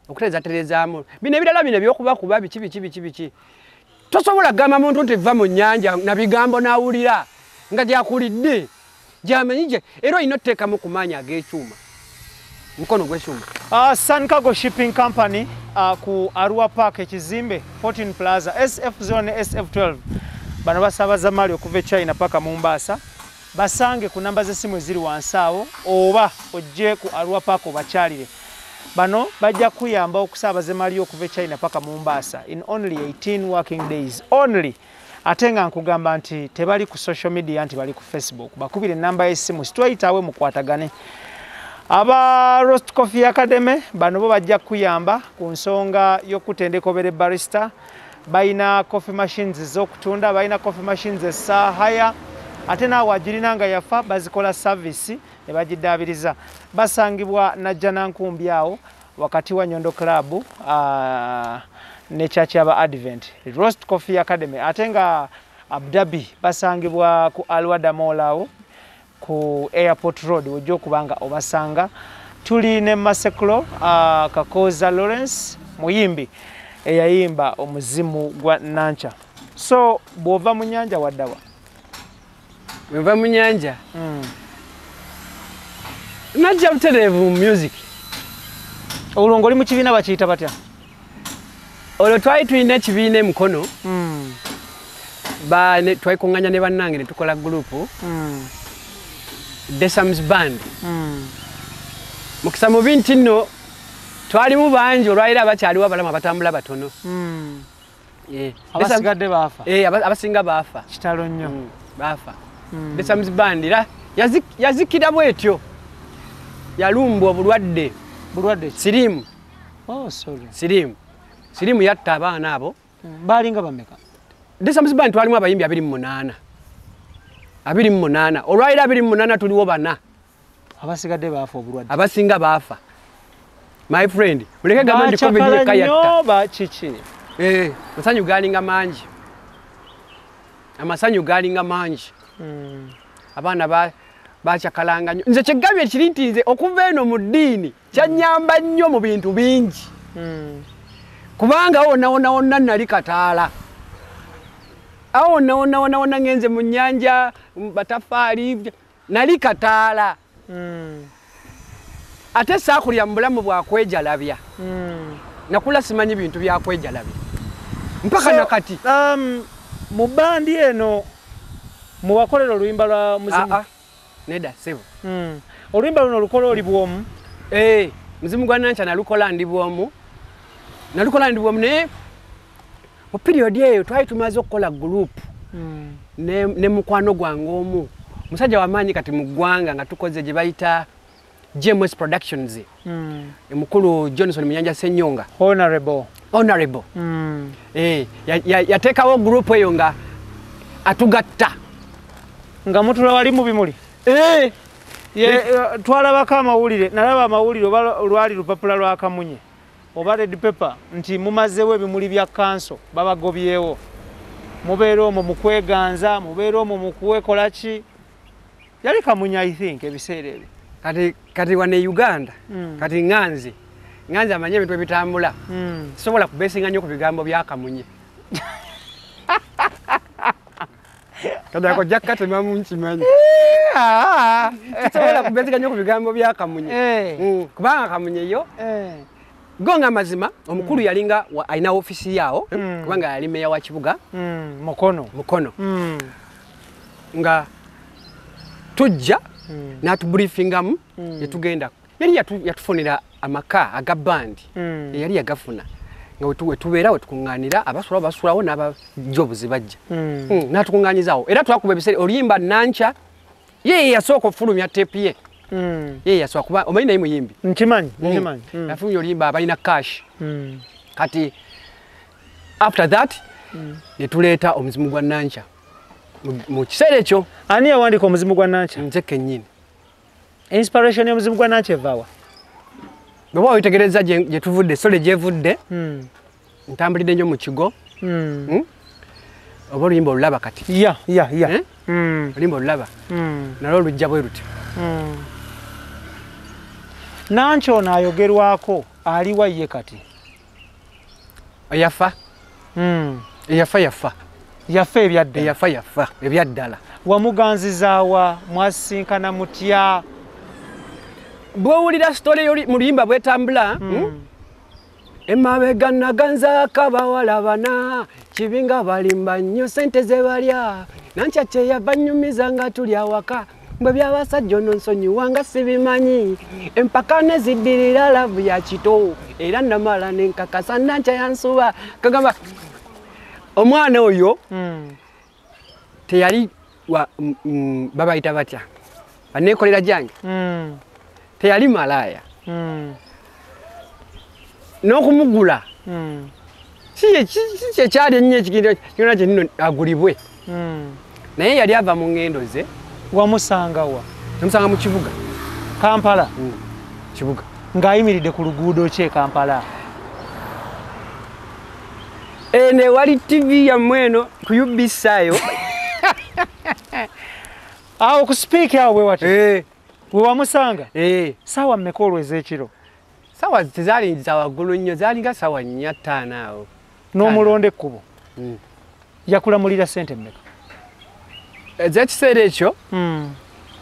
okutereezaterezaamu. Bino ebirala bino ebyokubakuba biki biki biki biki. Tosobola kugamba muntu nti vva mu nnyanja na bigambo n'awulira nga gyakulidde gy'amanyi gye era olina otuteekamu ku maanyi ag'ekyuma. Mukono gw'ekyuma. Sun Cargo Shipping Company ku Arua Park ekizimbe 14 Plaza SF0 ne SF12. Bano basaabaza maali okuva e China paka Mombasa. Basange ku namba z'essimu eziri wansi awo oba ojje ku Arua Park obakyalire. Bano bajja kuyamba okusaabaza emaali okuva e China paka Mombasa in only 18 working days only. Ate nga nkugamba nti tebali ku social media nti bali ku Facebook. Bakubire enamba y'essimu straight awe mukwatagane. Aba Roast Coffee Academy bano bo bajja kuyamba ku nsonga y'okutendeka obeere barista. Balina coffee machines ez'okutunda, balina coffee machines eza hire. Ate naawe agirina nga yafa bazikola service ne bagiddaabiriza. Basangibwa Najjanankumbi awo wakati wa Nyondo Club ne church y'aba Advent. Roast Coffee Academy. Ate nga Abu Dhabi basangibwa ku Alwada Mall awo ku Airport Road ojja okubanga obasanga. Tuli ne Maseklo Kakoza Lawrence muyimbi eyayimba omuzimu gwa Nankya. So bw'ova mu nnyanja waddawa? Bw'ova mu nnyanja? Najja butereevu mu music. Olwo ng'oli mu kibiina bakiyita batya? Olwo twali tulina ekibiina e Mukono. Twalikuŋŋaanya ne bannange ne tukola gurupu. Desams Band. Mukisa mubi nti nno twalimu bangi olwaliro abakyaliwo abalamu abatambula batono. Abasigadde baafa? Abasinga baafa. Kitalo nnyo. Baafa. Desams Band era yazikira bwetyo. Yalumbwa obulwadde. Bulwadde ki? Siriimu. Oh, sorry. Siriimu. Siriimu yatta abaana abo. Baalinga bameka? Desams Band twalimu abayimbi 28. 28. Olwaliro 28 tuliwo bana. Abasigadde baafa obulwadde. Abasinga baafa. My friend, muleke gambe nti COVID yekka yatta. Ba kiki? Amasanyu gaalinga mangi. Amasanyu gaalinga mangi. Abaana bakyakalanga nnyo. Nze kyegambye kiri nti nze okuva eno mu ddiini kyannyamba nnyo mu bintu bingi. Kubanga wonna wonna wonna nali kataala. Awo wonna wonna wonna wonna ngenze mu nnyanja, batafaali, nali kataala. Ate saakulya mu bulamu bwa kwejalabya. Nakula simanyi bintu bya kwejalabya. Mpaka nakati. Mu bandi eno muwakolera oluyimba lwa muzimu? Nedda ssebo. Oluyimba luno olukola oli bwomu? Muzimu gwa Nankya nalukola ndi bwomu. Nalukola ndi bwomu naye mu period eyo twali tumaze okukola group ne mukwano gwange omu. Musajja wa maanyi kati mu ggwanga nga tukoze gye bayita GMS Productions. Mukulu Johnson Munyanja Ssenyonga. Honorable. Honorable. Yateekawo group eyo nga atugatta. Nga mutula wali mu bimuli? Twalabako amawulire, nalaba amawulire oba lwali lupapula lwa Kamunye oba red paper nti mumazeewo ebimuli bya kanso babagobyewo. Mubeera omwo mu kweganza, mubeera omwo mu kwekola ki? Yali Kamunye I think ebiseera ebyo. Kati wano e Uganda, kati ŋŋanze amanyi ebintu ebitambula. Sisobola kubeesinga nnyo ku bigambo bya Kamunye. Kati ako ojja kukatemamu nkimanyi. Sisobola kubeesinga nnyo ku bigambo bya Kamunye. Kubanga Kamunye yo go nga mazima omukulu yalinga alina ofiisi yaawo kubanga yali meya wa kibuga Mukono. Nga tujja n'atubriefingamu ne tugenda. Yali yatufunira amaka aga bandi yali yagafuna nga wetubeera wetukuŋŋaanira abasulawo basulawo n'abajobuzi bajja n'atukuŋŋaanyizaawo era twakuba ebiseera oluyimba Nankya ye yasooka okufulumya teepu ye ye yasooka kuba omanyi naye muyimbi nkimanyi nkimanyi yafulumya oluyimba abalina cash kati after that ne tuleeta omuzimu gwa Nankya mu kiseera ekyo. Ani yawandiika omuzimu gwa Nankya? Nze kennyini. Inspiration y'omuzimu gwa Nankya evaawa? Bw'oba weetegereza gye tuvudde, sole gyevudde, ntambulidde nnyo mu kigo, oba oluyimba olulaba kati. Ya. Oluyimba olulaba nalwo lujja bwe lutyo. Nankya ono ayogerwako aliwa ye kati? Yafa. Yafa yafa. Yafa ebyaddala. Yafa yafa ebyaddala. Wamuganzizaawa, mwasinkana mutya? Bw'owulira story mu luyimba bwetambula, emabega naganzaako abawala bana, kibi nga balimba nnyo ssente ze balya, Nankya kye yava nnyumiza nga tuli awaka, mbwe by'abasajja ono nsonyiwa nga sibimanyi, empaka ne ziddirira laavu ya kito, era namala ne nkakasa Nankya yansuba. Kagamba omwana oyo teyali babayita batya banneekolera gyange, teyali malaaya n'okumugula si kyekyali ennyo ekiginda kyonna kye nno agulibwe, naye yali ava mu ŋŋendo ze. Wamusanga wa? Namusanga mu kibuga Kampala. Kibuga ng'ayimiridde ku luguudo ki e Kampala? Eno ewali TV yammwe eno ku UBC ayo. Awo ku sipiika awo bwe watyo we wamusanga? Ssaawa mmeka olwo ez'ekiro? Ssaawa tezaali za waggulu nnyo, zaalinga ssaawa 4 5 awo. N'omulonda ekkubo? Yakulamulira ssente mmeka? Ez'ekiseera ekyo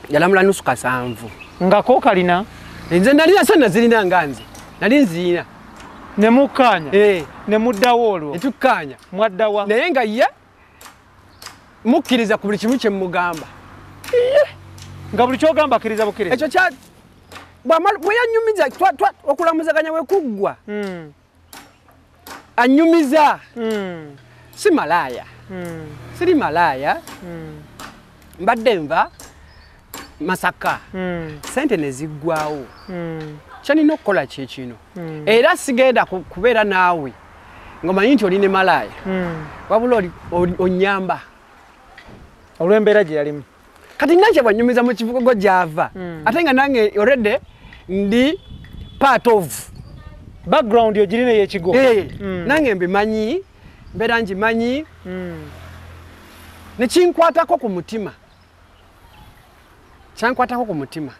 yalamula 7.5. Nga ko kalina? Nze nalina ssente zirina nga nze nali nzirina. Ne mukkaanya? Ne muddawo olwo? Ne tukkaanya. Mwaddawa? Naye nga ye mukkiriza ku buli kimu kye mmugamba. Nga buli ky'ogamba akkiriza bukkiriza? Ekyo kya bwe yannyumiza okulamuzaganya bwe kuggwa, annyumiza. Si malaaya. Siri malaaya. Mbadde nva Masaka. Ssente ne ziggwawo. Kyanina okukola kye kino. Era sigenda kubeera naawe ng'omanyi nti oli ne malaaya. Wabula onnyamba. Olw'embeera gye yalimu. Kati Nankya bw'annyumiza mu kivugo gy'ava, ate nga nange already ndi part of background ogirina ey'ekigo. Nange mbimanyi, mbeera ngimanyi, ne kinkwatako ku mutima. Kyankwatako ku mutima.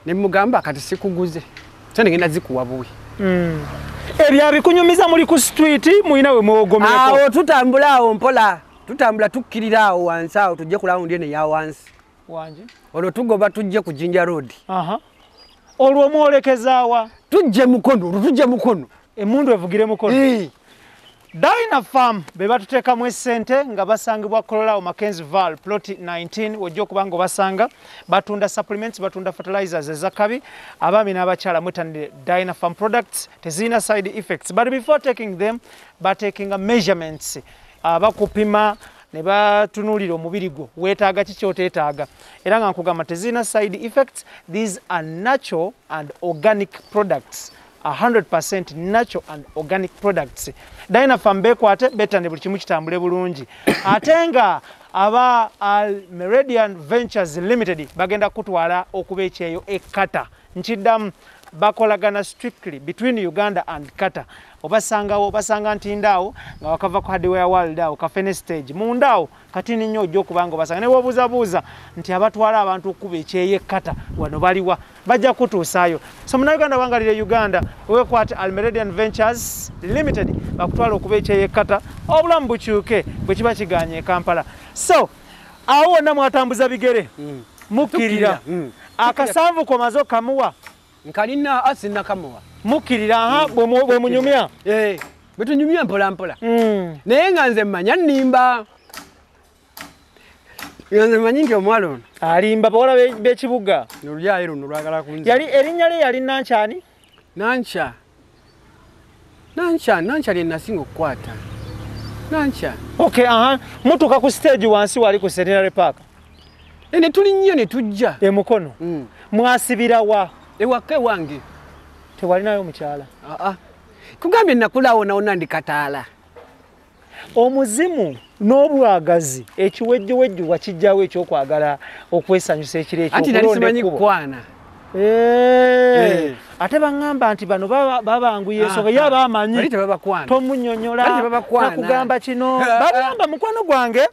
Ne mugamba kati sikuguze, ssente ngenda zikuwa buwi. Ebyo abikunyumiza muli ku street, mulina we mwogomereko? Awo tutambula awo mpola. Tutambula tukkirira awo wansi awo tujje ku lawundi eno eya wansi. Wangi? Olwo tugoba tujje ku Jinja Road. Olwo mwolekezaawa? Tujje Mukono, olwo tujje Mukono. Emmundu evugire Mukono. Dynapharm be batuteekamu essente nga basangibwa Kololao Mackenzie Val plot 19 wojja okuba nga obasanga. Batunda supplements, batunda fertilizers ez'akabi. Abaami n'abakyala mwettanire Dynapharm products, tezirina side effects, but before taking them batekinga measurements, bakupima ne batunuulira omubiri gwo weetaaga ki ky'oteetaaga, era nga nkugamba tezirina side effects. These are natural and organic products, 100% natural and organic products. Dynapharm bekwate bettane buli kimu kitambule bulungi. Ate nga aba Al Meridian Ventures Limited bagenda kutwala okuba ekyeyo e Qatar. Nkiddamu, bakolagana strictly between Uganda and Qatar. Obasangawo, obasanga Ntindaawo nga wakava ku Hardware World awo Kafene stage mundaawo katini nnyo ojja okuba nga obasanga. Ne bw'obuuzabuuza nti abatwala abantu okuba ekyeyo e Qatar wano baliwa, bajja kutuusaayo. So munnayuganda wangalire Uganda, weekwate Al Meridian Ventures Limited bakutwala okuba ekyeyo e Qatar, obulamu bukyuke bwe kiba kiganye e Kampala. So awo wonna mwatambuza bigere, mukkirira. Akasanvu komaze okamuwa? Nkalina asinnakamuwa. Mukkirira bwe munyumya? Bwe tunyumya mpola mpola. Naye nga nze mmanya nnimba. Nze manyi nti omuwala ono alimba bawala b'ekibuga. Olulyayo luno lwagala kunzi. Yali erinnya lye yali Nankyani? Nankya. Nankya, Nankya lye nasinga okukwata. Nankya. Okay, aha. Mutuuka ku stage wansi wali ku Centenary Park. Ne tulinnyo ne tujja. E Mukono. Mwasibira wa? Ewaka ewange. Tewalinayo mukyala? Aa. Kugambye nakulawo nawona ndi kataala. Omuzimu n'obwagazi ekiwejjowejjo wakijjawo ekyokwagala okwesanyusa ekiro ekyo. Anti nali simanyi kukwana. Ate baŋŋamba nti bano babanguye ensonga ye abamanyi tomunnyonnyola nakugamba kino bagamba mukwano gwange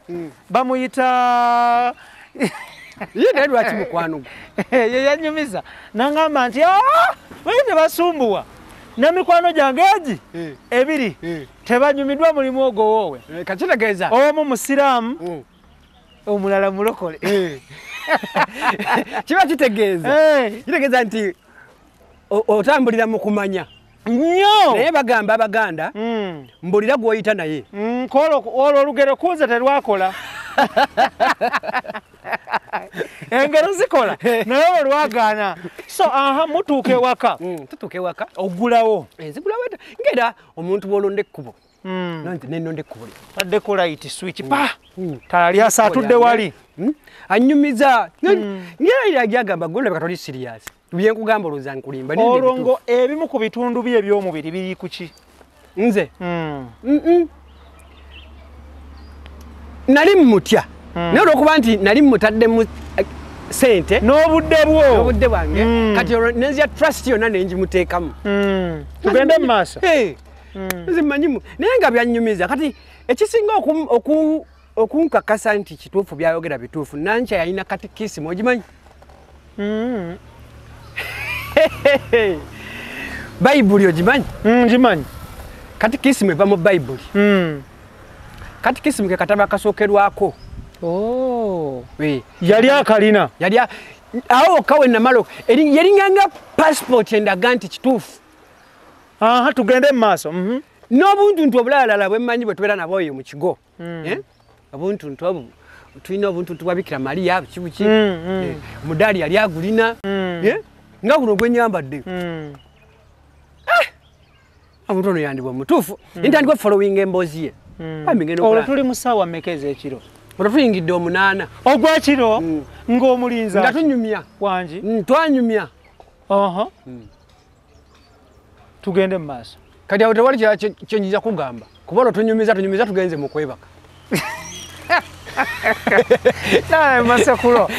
bamuyita ye naye lwaki mukwano gwe ye yanyumiza naŋŋamba nti baye tebasumbuwa n'emikwano gyange egi ebiri tebanyumiddwa mulimu ogwo woowe. Kakitegeeza omu musiraamu omulala mulokole. Kiba kitegeeza kitegeeza nti otambulira mu kumanya nnyo. Naye bagamba Abaganda mbulira gw'oyita naye. Olwo olugero kunze terwakola. Engero zikola naye olwo lwagaana. So aha mutuuka ewaka. Tutuuka ewaka. Oggulawo. Nzigulawo ngera omuntu bw'olonda ekkubo. Nennonda ekkubo lye. Taddeko light switch pa. Ttala lyasa atudde wali. Annyumiza. Ngera yagamba gwe olabika toli serious. Bye nkugamba olowooza nkulimba. Olwo ngo ebimu ku bitundu bye eby'omubiri biri ku ki? Nze? Nali mmutya. Naye olw'okuba nti nali mmutaddemu ssente n'obudde bwo. N'obudde bwange. Kati olwo nenzija trust yonna ne ngimuteekamu. Tugende mu maaso. Nze mmanyimu. Naye nga byannyumiza. Kati ekisinga okunkakasa nti kituufu byayogera bituufu, Nankya yalina katikisimu ogimanyi? Bayibuli ogimanyi? Ngimanyi. Katikisimu eva mu Bayibuli. Katikisimu ke katabo akasookerwako. Yali akalina. Yali awo wokka we namala yaringanga passport endaga nti kituufu. Aha, tugende mu maaso. N'obuntuntu obulalala bwe mmanyi bwe tubeera nabo eyo mu kigo. Obuntuntu obwo tulina obuntuntu bwa Bikira Maria buki buki. Omudaali yali agulina. Nga guno gwe nnyambadde. Omuntu ono yandibwa mutuufu. Ntandika following emboozi ye. Olwo tuli mu ssaawa mmeka ez'ekiro? Olwo tuyingidde 8. Ogw'ekiro ng'omulinza? Nga tunyumya. Wangi? Twanyumya. Tugende mu maaso. Kati awo tewali kye nnyinza kugamba. Kuba olwo tunyumiza tugenze mu kwebaka. Naye Masekulo.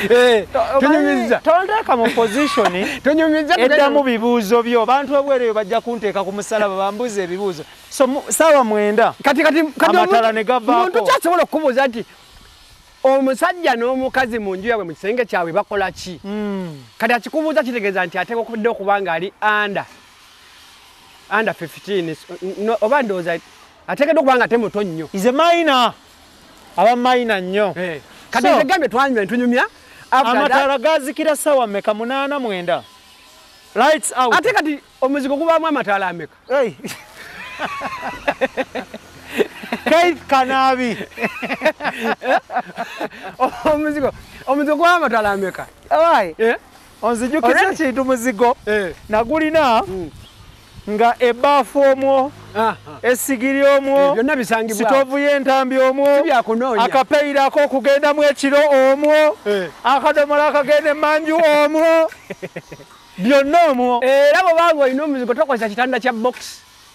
Tunyumiza. Tonteeka mu position. Tunyumiza. Eddamu bibuuzo byo. Abantu ebweru bajja kunteeka ku musalaba bambuze ebibuuzo. So ssaawa 9. Kati amatala ne gavaako. Omuntu kyasobola okukubuuza nti omusajja n'omukazi mu nju yaabwe mu kisenge kyabwe bakola ki? Kati akikubuuza kitegeeza nti ateekwa okubadde okuba nga ali under 15 oba ndowooza ateekeddwa okuba nga ate muto nnyo. Is a minor. Aba minor nnyo. Kati nze gambye twanyumya tunyumya. Amataala gazikira ssaawa mmeka? 8, 9. Lights out. Ate kati omuzigo gubaamu amataala ameka? Keith Kanabi. Omuzigo gubaamu amataala ameka? Onzijukiza kintu muzigo. Nagulina nga ebaafu omwo, esigiri omwo, sitovu y'entambi omwo, akapeera ak'okugendamu ekiro omwo, akadomola akagenda emanju omwo, byonna omwo. Era bw'obanga olina omuzigo tokozesa kitanda kya box.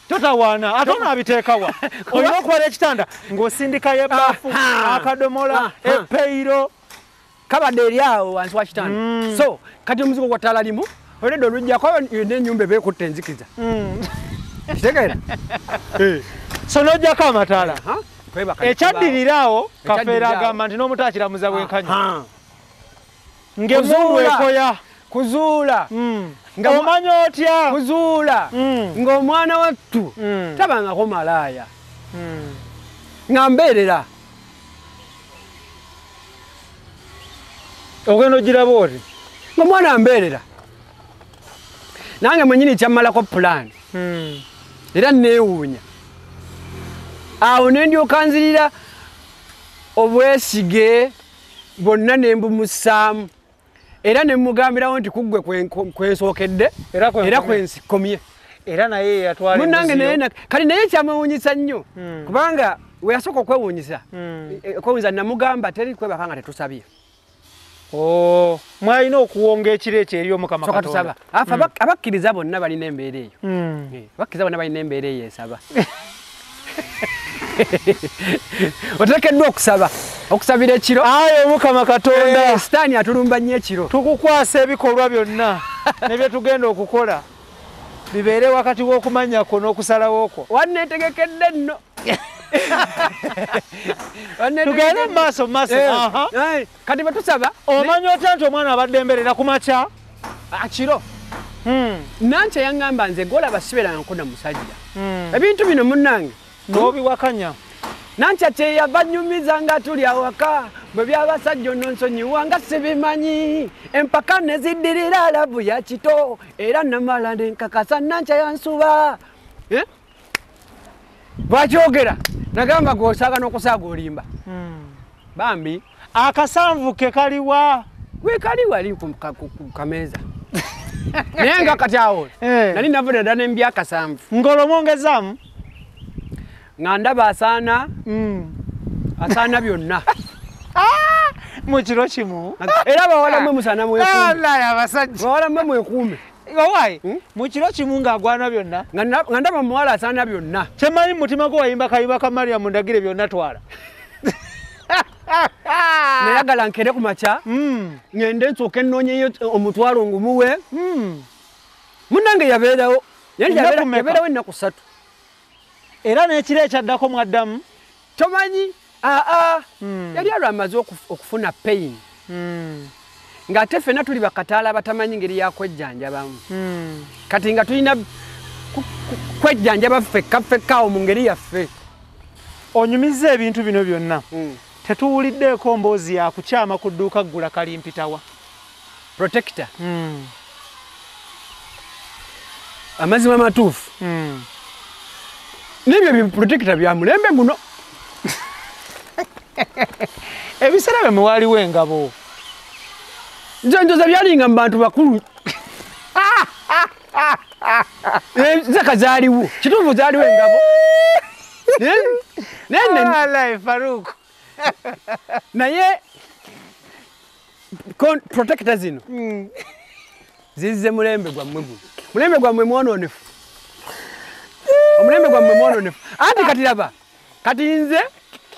Totawaana, ate onaabiteekawa. Olina okuwala ekitanda ng'osindikayo ebaafu, akadomola, epeiro. Kabadde eri awo wansi wa kitanda. So kati omuzigo gwa ttaala limu, olwedde olujjako yonna ennyumba eba ekutte enzikiza. Kitegeera? So n'oggyako amataala. Ekyaddirira awo, Kafeero agamba nti n'omuto akiramuza bwenkanya. Ng'emmundu ekoya. Kuzuula. Omanya otya? Kuzuula. Ng'omwana wattu tabangako malaaya. Nga mbeerera. Ogenda ogiraba oti? Ng'omwana ambeerera. Nange mwennyini kyammalako pulaani. Era neewuunya. Awo ne ndyoka nzirira obwesige Bonna ne mbumusaamu. Era ne mugambirawo nti kuggwe kwensookedde era kwensikomye. Era naye yatwala munnange naye kali naye kyamwewuunyisa nnyo kubanga we yasooka okwewuunyisa okwewuunyisa namugamba teri kwebaka nga tetusabye. Oh, mwalina okuwonga ekiro ekyo eri Omukama Katonda. Abakkiriza bonna balina embeera eyo. Abakkiriza bonna balina embeera eyo esaba. Oteekeddwa okusaba, okusabira ekiro. Ayi Omukama Katonda, Sitaani atulumba nnyo ekiro. Tukukwasa ebikolwa byonna ne bye tugenda okukola bibeere wakati w'okumanya kwo n'okusalawo kwo. Wanneetegekedde nno. Tugende maaso maaso. Kati bwe tusaba omanya otya nti omwana abadde embeerera ku makya akiro. Nankya yaŋŋamba nze gw'olaba sibeerangako na musajja. Ebintu bino munnange n'obiwakanya. Nankya kyeyava nnyumiza nga tuli awaka bwe by'abasajja ono nsonyiwa nga sibimanyi. Empaka ne ziddirira laavu ya kito era namala ne nkakasa Nankya yansuba. Bwakyogera nagamba gw'osaaga n'okusaaga olimba. Bambi akasanvu ke kaliwa? We kali wali ku kameeza. Naye nga kati awo nali navudde ddala ne mbya akasanvu. Ng'olomwongezaamu? Nga ndaba asaana asaana byonna. Mu kiro kimu? Era bawala mmwe musaana mwekuume. Abasajja. Bawala mmwe mwekuume. Owaayi, mu kiro kimu ng'agwana byonna? Nga ndaba muwala asaana byonna. Kyemmanyi mu mutima gwo wayimba kayimba ka Mariam ndagire byonna twala. Nayagala nkere ku makya, ngende nsooke nnoonyeyo omutwalo ngumuwe. Munnange yabeerawo, yabeerawo ennaku ssatu. Era n'ekiro ekyaddako mwaddamu? Tomanyi, yali alwo amaze okufuna pain. Ng'ate ffenna tuli bakataala abatamanyi ngeri ya kwejjanjabamu. Kati nga tulina kwejjanjaba ffekka ffekka awo mu ngeri yaffe. Onyumizza ebintu bino byonna. Tetuwuliddeeko mboozi ya kukyama ku dduuka ggula kalimpitawa. Protector. Amazima matuufu. N'ebyo bi protector bya mulembe guno. Ebiseera bye muwaliwo engabo. Nze njoza byalinga mu bantu bakulu. Zaka zaaliwo. Kituufu zaaliwo engabo. Naye Farouk. Naye protector zino zizze mulembe gwammwe guno. Mulembe gwammwe mwonoonefu. Omulembe gwammwe mwonoonefu. Anti kati laba, kati nze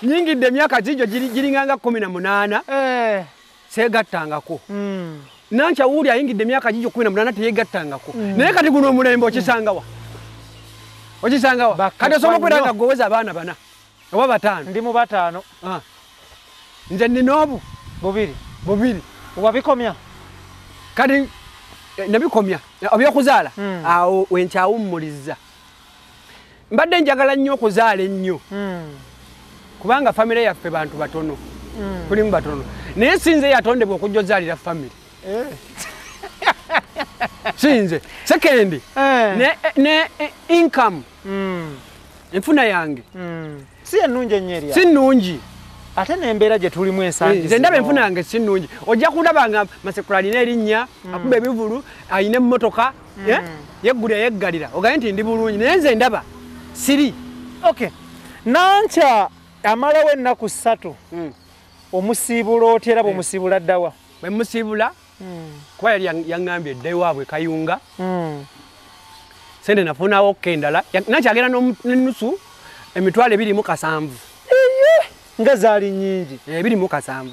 nyingidde emyaka gigyo giringanga 18 seegattangako. Nankya wuuli ayingidde emyaka gigyo 18 teyeegattangako. Naye kati guno omulembe okisangawa? Okisangawa? Kati osobola okubeera nga ggwe oweza abaana bana oba bataano. Ndi mu bataano. Nze nnina obu bubiri. Wabikomya? Kati nabikomya ebyokuzaala awo we nkyawummuliza. Mbadde njagala nnyo okuzaala ennyo kubanga famire yaffe bantu batono, tulimu batono. Naye si nze yatondebwa okujja ozaalira famire. Si nze. Second, ne income enfuna yange si ennungi ennyo eri si nnungi. Ate n'embeera gye tulimu ensangi nze ndaba enfuna yange si nnungi. Ojja kulaba nga Masekula alina erinnya, akuba ebivulu, alina emmotoka, yeggulira yeggalira, ogambe nti ndi bulungi, naye nze ndaba siri. Okay. Nankya amalawo ennaku ssatu omusiibula otya era bw'omusiibula ddawa? Bwe mmusiibula kuba yali yaŋŋambye edda ewaabwe Kayunga. Sente nafunawo ko endala. Nankya agenda n'ennusu 2,700. Nga zaali nnyingi. 2,700.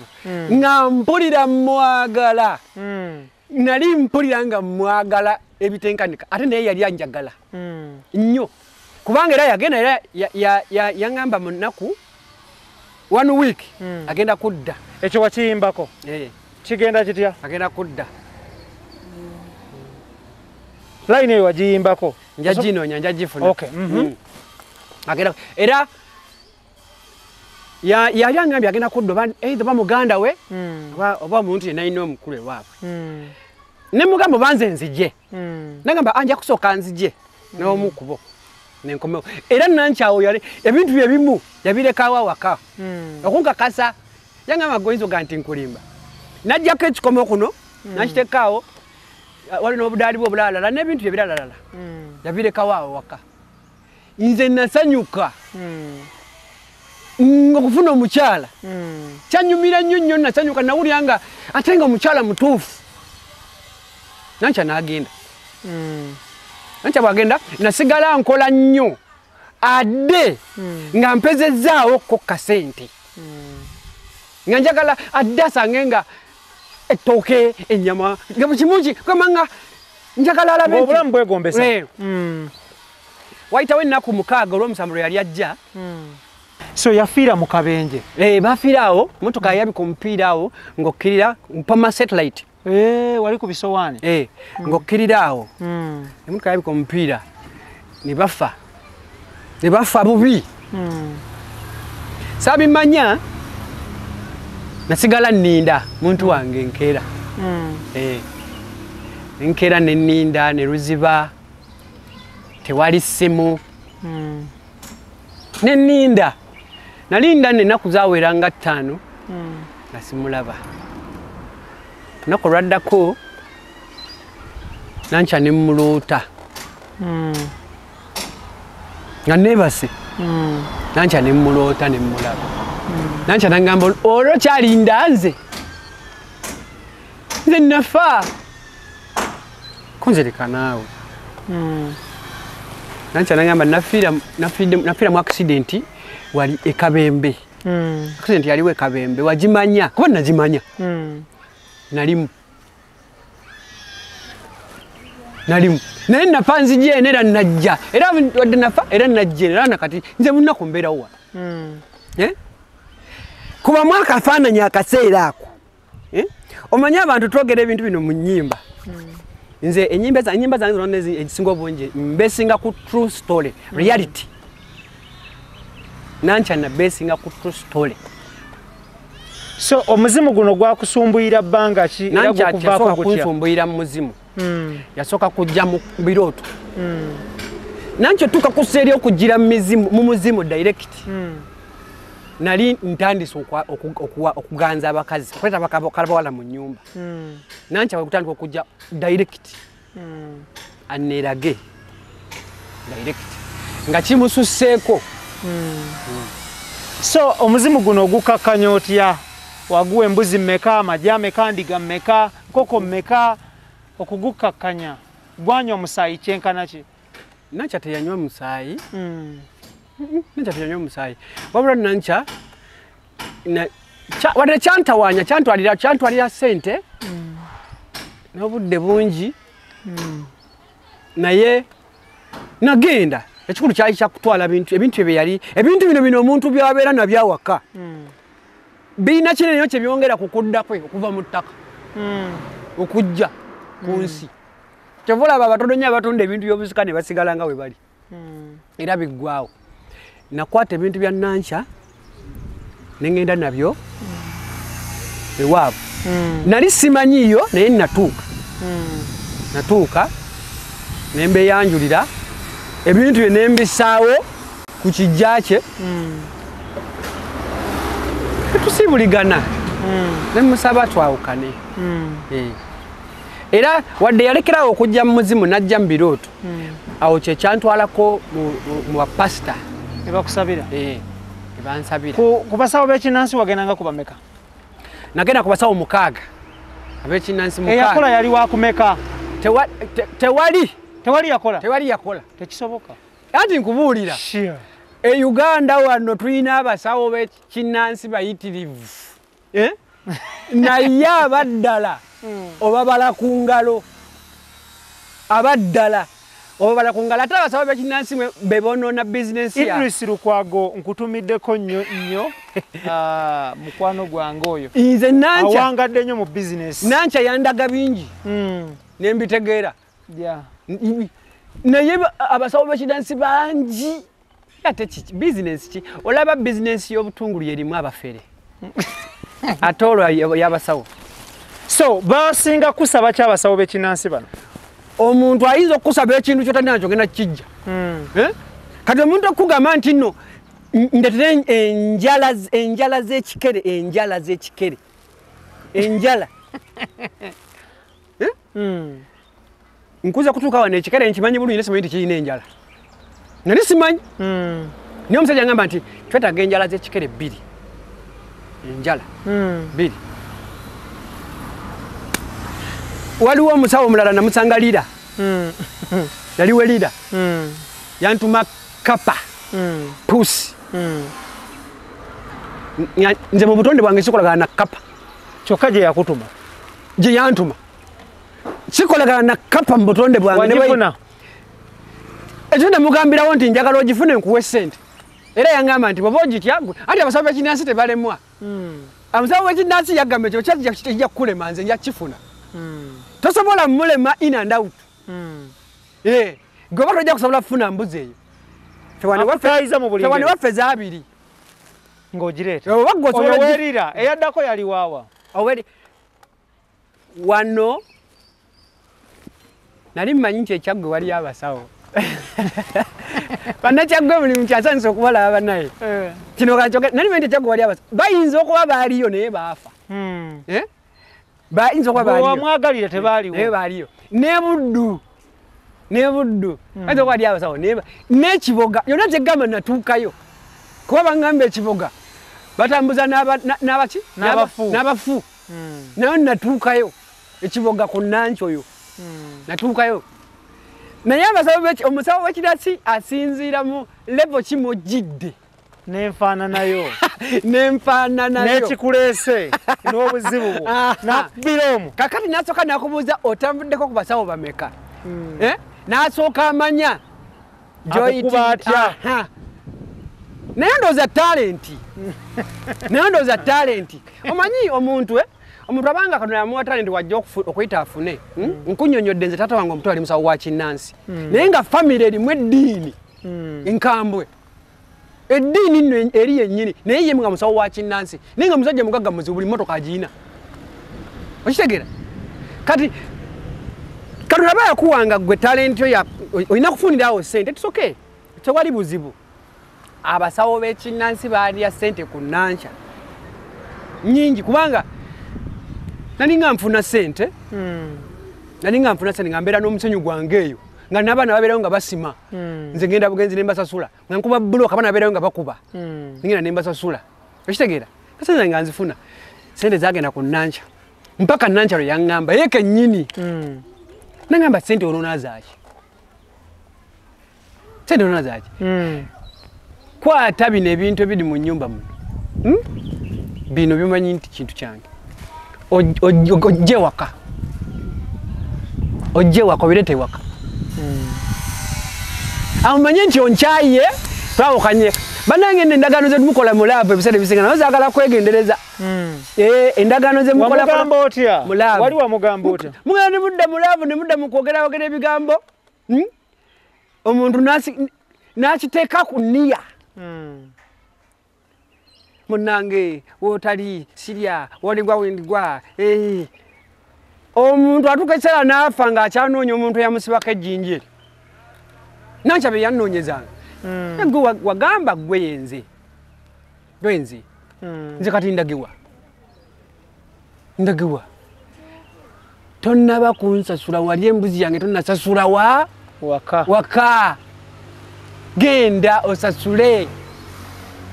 Nga mpulira mwagala. Nali mpulira nga mwagala ebitenkanika. Ate naye yali anjagala nnyo. Kubanga era yagenda era yaŋŋamba mu nnaku 1 week agenda kudda. Ekyo wakiyimbako? Kigenda kitya? Agenda kudda. Layini eyo wagiyimbako? Nja ginoonya, nja gifuna. Okay. Agenda era yali angambye agenda kudda oba either oba muganda we oba omuntu yenna alina omukulu ewaabwe. Ne mugamba oba nze nzije. Nagamba anja kusooka nzije n'omu ku bo. Nenkomewo. Era Nankya awo yali ebintu bye bimu yabirekawo awaka. Okunkakasa Yangamba goyinza oga nti nkulimba. Najjako ekikomo kuno, nakiteekaawo, wali n'obudaali bwe obulalalala n'ebintu ebiralalala. Yabirekawo awo waka. Nze nasanyuka. Okufuna omukyala. Kyanyumira nnyo nnyo nasanyuka nawulira nga ate nga omukyala mutuufu. Nankya n'agenda. Nankya bw'agenda nasigala nkola nnyo. Adde nga mpezezzaawo ko kasente. Nga njagala adde asange nga ettooke, ennyama, nga buli kimu kugamba nga njagala alabe nti obulamu bwegombesa. Wayitawo ennaku 6 olw'omusanvu lwe yali ajja. So yafiira mu kabenje. Bafiira awo, mmotoka yabika omupiira awo ng'okkirira Mpama satellite. Wali ku bisowaani. Ng'okkirira awo. Emmotoka yabika omupiira ne bafa. Ne bafa bubi. Saabimanya nasigala nninda muntu wange nkeera. Nkeera ne nninda ne luziba tewali ssimu. Ne nninda. Nalinda ennaku zaawera nga 5 nga simulaba. Olunaku olwaddako Nankya ne mmuloota. Nga neebase. Nankya ne mmuloota ne mmulaba. Nankya n'angamba olwo kyalinda nze. Nze nafa. Ko nze leka naawe. Nankya n'angamba nafiira mu accident wali e Kabembe. Accident yaliwo e Kabembe wagimanya kuba nagimanya. Nalimu. Naye nafa nzija eno era najja. Era wadde nafa era najja era nakati nze munaku mbeerawo wano. Kubamu akafaananyi akaseera ako. Omanyi abantu twogera ebintu bino mu nnyimba. Nze ennyimba zange zonna ezisinga obungi mbesinga ku true story, reality. Nankya nabesinga ku true story. So omuzimu guno gwakusumbuyira bbanga ki era gukuvaako gutya? Kunsumbuyira mu muzimu. Yasooka kujja mu birooto. Nankya otuuka ku sseeri okugira mu muzimu direct. Nali ntandise okuganza abakazi, okuleeta abawala mu nnyumba. Nankya bwe kutandika okujja direct. Anneerage direct. Nga kimususseeko. So omuzimu guno ogukakkanya otya? Waguwa embuzi mmeka, amagi ameka, ndiga mmeka, nkoko mmeka, okugukakkanya? Gwanywa omusaayi kyenkana ki? Nankya teyanywa musaayi. Nankya teyanywa musaayi. Wabula Nankya wadde kyantawaanya, kyantwalira ssente n'obudde bungi. Naye nagenda. Ekikulu kyali kya kutwala ebintu bye yali, ebintu bino omuntu by'abeera nabyo awaka. Birina kinene nnyo kye byongera ku kudda kwe okuva mu ttaka. Okujja ku nsi. Kyova olaba abatono nnyo abatunda ebintu by'obusika ne basigala nga we bali. Era biggwaawo. Nakwata ebintu bya Nankya ne ŋŋenda nabyo ewaabwe. Nali simanyiiyo naye natuuka. Natuuka ne mbeeyanjulira ebintu bye ne mbissaawo ku kijja kye. Tusibuligana. Ne musaba twawukane. Era wadde yalekerawo okujja mu muzimu n'ajja mu birooto. Awo kye kyantwalako mu bapasita. Ne bakusabira? Ne bansabira. Ku basawo b'ekinnansi wagendanga ku bameka? Nagenda ku basawo 6. Ab'ekinnansi 6. Eyakola yali wa kumeka? Tewali. Tewali yakola? Tewali yakola. Tekisoboka. Anti nkubuulira. E Uganda wano tulina abasawo b'ekinnansi bayitirivu. Naye abaddala obabala ku ngalo. Abaddala obabala ku ngalo. Ate abasawo b'ekinnansi be bonoona bizinensi yaabwe. Idris Lukwago nkutumiddeko nnyo nnyo mukwano gwange oyo. Nze Nankya awangadde nnyo mu bizinensi. Nankya yandaga bingi. Ne mbitegeera. Naye abasawo b'ekinnansi bangi. Ate kiki bizinensi ki? Olaba bizinensi y'obutungulu erimu abafere. Ate olwo y'abasawo. So basinga kusaba ki abasawo b'ekinnansi bano? Omuntu ayinza okukusaba ekintu ky'otalina nakyo ogenda kukijja. Kati omuntu okugamba nti nno Ndetere enjala z'ekikere, enjala z'ekikere, enjala. Nkuza kutuuka wano ekikere nkimanyi bulungi, naye simanyi nti kirina enjala. Nali simanyi. Naye omusajja angamba nti twetaaga enjala z'ekikere 2. Enjala 2. Waliwo omusawo omulala namusanga Lira. Yaliwo Lira. Yantuma kapa. Pusi. Nze mu butonde bwange sikolagana na kapa. Kyokka gye yakutuma. Gye yantuma. Sikolagana na kapa mu butonde bwange. Wagifuna? Ekyo namugambirawo nti njagala ogifune nkuwe ssente. Era yangamba nti bw'oba ogitya gwe, anti abasawo b'ekinnansi tebalemwa. Omusawo w'ekinnansi yagamba ekyo kijja kukulema, nze nja kukifuna. Tosobola mulema in and out. Gwe oba tojja kusobola kufuna mbuzi eyo. Ffe wano waffe zaabiri. Ng'ogireeta. Oyo weerira, eyaddako yali waawa. Wano nali mmanyi nti Ekyaggwe waliyo abasawo. Bannakyaggwe buli muntu asanyusa okubalaba bannaye. Kino kankyogere, nali mmanyi nti Ekyaggwe waliyo abasawo. Bayinza okuba baaliyo naye baafa. Bayinza okuba baaliyo. Wamwagalira tebaaliwo. Naye baaliyo. Ne Buddu. Ne Buddu. Bayinza okuba waliyo abasawo naye n'Ekiboga. Yonna gyegamba natuukayo. Kuba bangamba Ekiboga batambuza n'abaki? N'abafu. N'abafu. Nayo natuukayo. Ekiboga ku Nankyo oyo. Natuukayo. Naye omusawo w'ekirasi asinziira mu level ki mw'ojjidde. N'enfaananayo. N'enfaananayo. N'ekikuleese n'obuzibu bwo. N'akubira omwo. Kaakati n'asooka n'akubuuza otambuddeko ku basawo bameka. N'asooka amanya Akukuba atya. Naye ndowooza talenti. Naye ndowooza talenti. Omanyi omuntu omuntu abanga Katonda yamuwa talenti wajja okuyita afune. Nkunnyonnyodde nze taata wange omuto ali musawo wa kinnansi. Naye nga famire erimu eddiini. Nkambwe. Eddiini nno eri yennyini. Naye ye nga musawo wa kinnansi. Naye nga musajja mugagga muzibu buli mmotoka agiyina. Okitegeera? Kati Katonda aba yakuwanga ggwe talenti yo olina kufunirawo ssente. It's okay. Tewali buzibu. Abasawo b'ekinnansi baalya ssente ku Nankya nnyingi kubanga nali nga nfuna ssente. Nali nga nfuna ssente nga mbeera n'omusenyu gwange eyo. Nga n'abaana babeerayo nga basima. Nze ngenda bugenzi ne mbasasula. Nga nkuba bbulooka abaana babeerayo nga bakuba. Ngenda ne mbasasula. Okitegeera? Ssente nga nzifuna. Ssente zaagenda ku Nankya. Mpaka Nankya lwe yaŋŋamba ye kennyini. N'aŋŋamba ssente onoonazaaki? Ssente onoonazaaki? Kwata bino ebintu ebiri mu nnyumba muno. Bino bimanyi nti kintu kyange. Ojje waka. Ojje waka obireete ewaka. Awo manye nti onkyaye twawukanye. Bannange nno endagaano ze mukola mu laavu ebiseera ebisinga nazo zaagala kwegendereza. Endagaano ze mukola wamugamba otya? Mu laavu. Wali wamugamba otya? Mugenda ne mudda mu laavu ne mudda mu kwogerayogera ebigambo. Omuntu n'akiteeka ku nniya. Munnange wootali sirya woligwa wendigwa. Omuntu atuuka ekiseera n'afa ng'akyanoonya omuntu eyamusibako ejjinja eryo. Nankya bye yannoonyezanga. Gwe wagamba gwe yenze. Gwe nze. Nze kati ndagiwa. Ndagiwa. Tonnaba kunsasula wali embuzi yange tonnasasula wa? Waka. Waka. Genda osasule.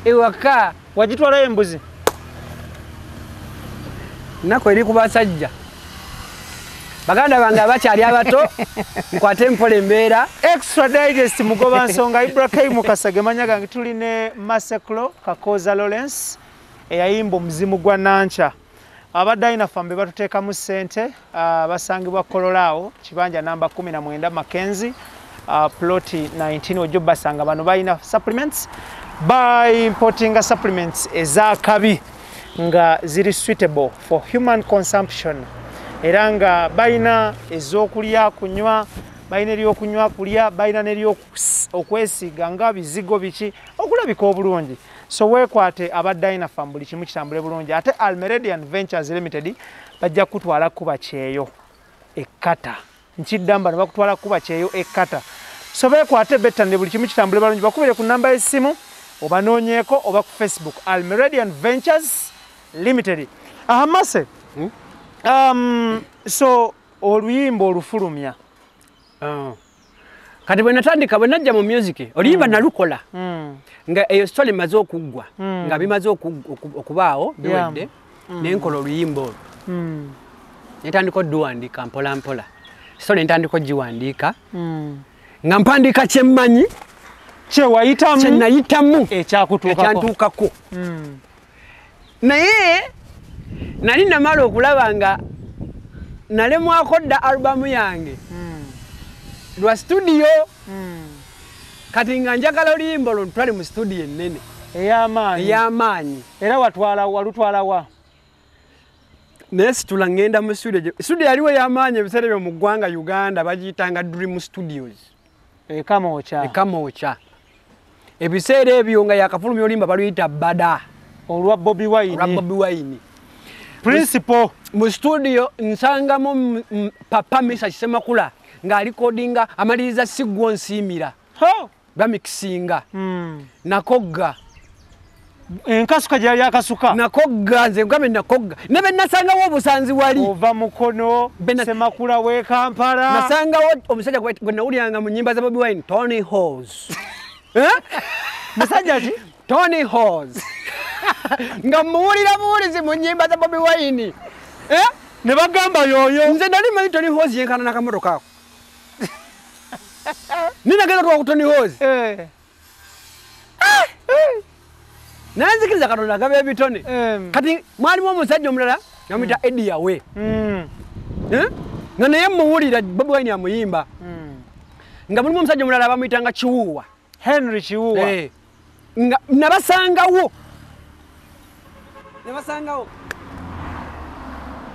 Ewaka. Wagitwalayo embuzi? Nnaku eri ku basajja. Baganda bange abakyali abato nkwate mpola embeera. Extra Digest mugoba nsonga Ibrahim Mukasa manya gange tuli ne Maseklo Kakoza Lawrence eyayimba omuzimu gwa Nankya. Abadde alina fambe batuteekamu ssente, basangibwa Kololaawo kibanja namba 19 Mackenzie, plot 19 ojja basanga bano balina supplements by importing supplements ez'akabi nga ziri suitable for human consumption. Era nga balina ez'okulya kunywa, balina ery'okunywa kulya, balina n'ery'okwesiga nga bizigo biki okulabika obulungi. So weekwate aba Dynapharm buli kimu kitambule bulungi. Ate Almeredian Ventures Limited bajja kutwala kuba kyeyo ekkata. Nkiddamba ne bakutwala kuba kyeyo ekkata. So beekwate bettanire buli kimu kitambule bulungi. Bakubire ku namba y'essimu Obanoonyeeko oba ku Facebook Almeredian Ventures Limited. Mase. So oluyimba olufulumya. Kati bwe natandika bwe najja mu music oluyimba nalukola nga eyo story maze okuggwa nga bimaze okubaawo biwedde ne nkola oluyimba olwo. Netandika odduwandiika mpola mpola. Story ntandika ogiwandiika nga mpandiika kye mmanyi kye wayitamu kye nayitamu ekyakutuukako. Naye nali namala okulaba nga nalemwako dda alubamu yange lwa studio. Kati nga njagala oluyimba olwo ntwale mu studio ennene ey'amaanyi. Era walutwala wa? Naye situla ngenda mu studio. Studio yaliwo ey'amaanyi ebiseera ebyo mu ggwanga Uganda bagiyitanga Dream Studios. Ekamwokya. Ebiseera ebyo nga yakafulumya oluyimba baluyita Bada olwa Bobi Wine. Principal mu studio nsangamu Papa Misa Kisemakula ng'alikodinga amaliriza Sigwo Nsiimira. Bamikisinga. Nakogga. Enkasuka gyali akasuka. Nakogga nze ngambe nakogga. Ne be nasangawo obusanzi wali. Ova Mukono, Semakula w'e Kampala. Nasangawo omusajja gwe nawuliranga mu nnyimba za Bobi Wine, Tony Halls. Musajja ki? Tony Halls. Nga muwulira buwulizi mu nnyimba za Bobi Wine. Ne bagamba yoyo. Nze nali manyi Tony Halls yenkana n'akamotoka ako. Ninagenda tuwa ku Tony Halls. Naye nzikiriza Katonda agaba ebitone. Kati mwalimu omusajja omulala bamuyita Eddie Yawe. Nga naye muwulira Bobi Wine amuyimba. Nga mulimu omusajja omulala bamuyitanga Kiwuwa. Henry Kiwuwa. Nga nabasangawo.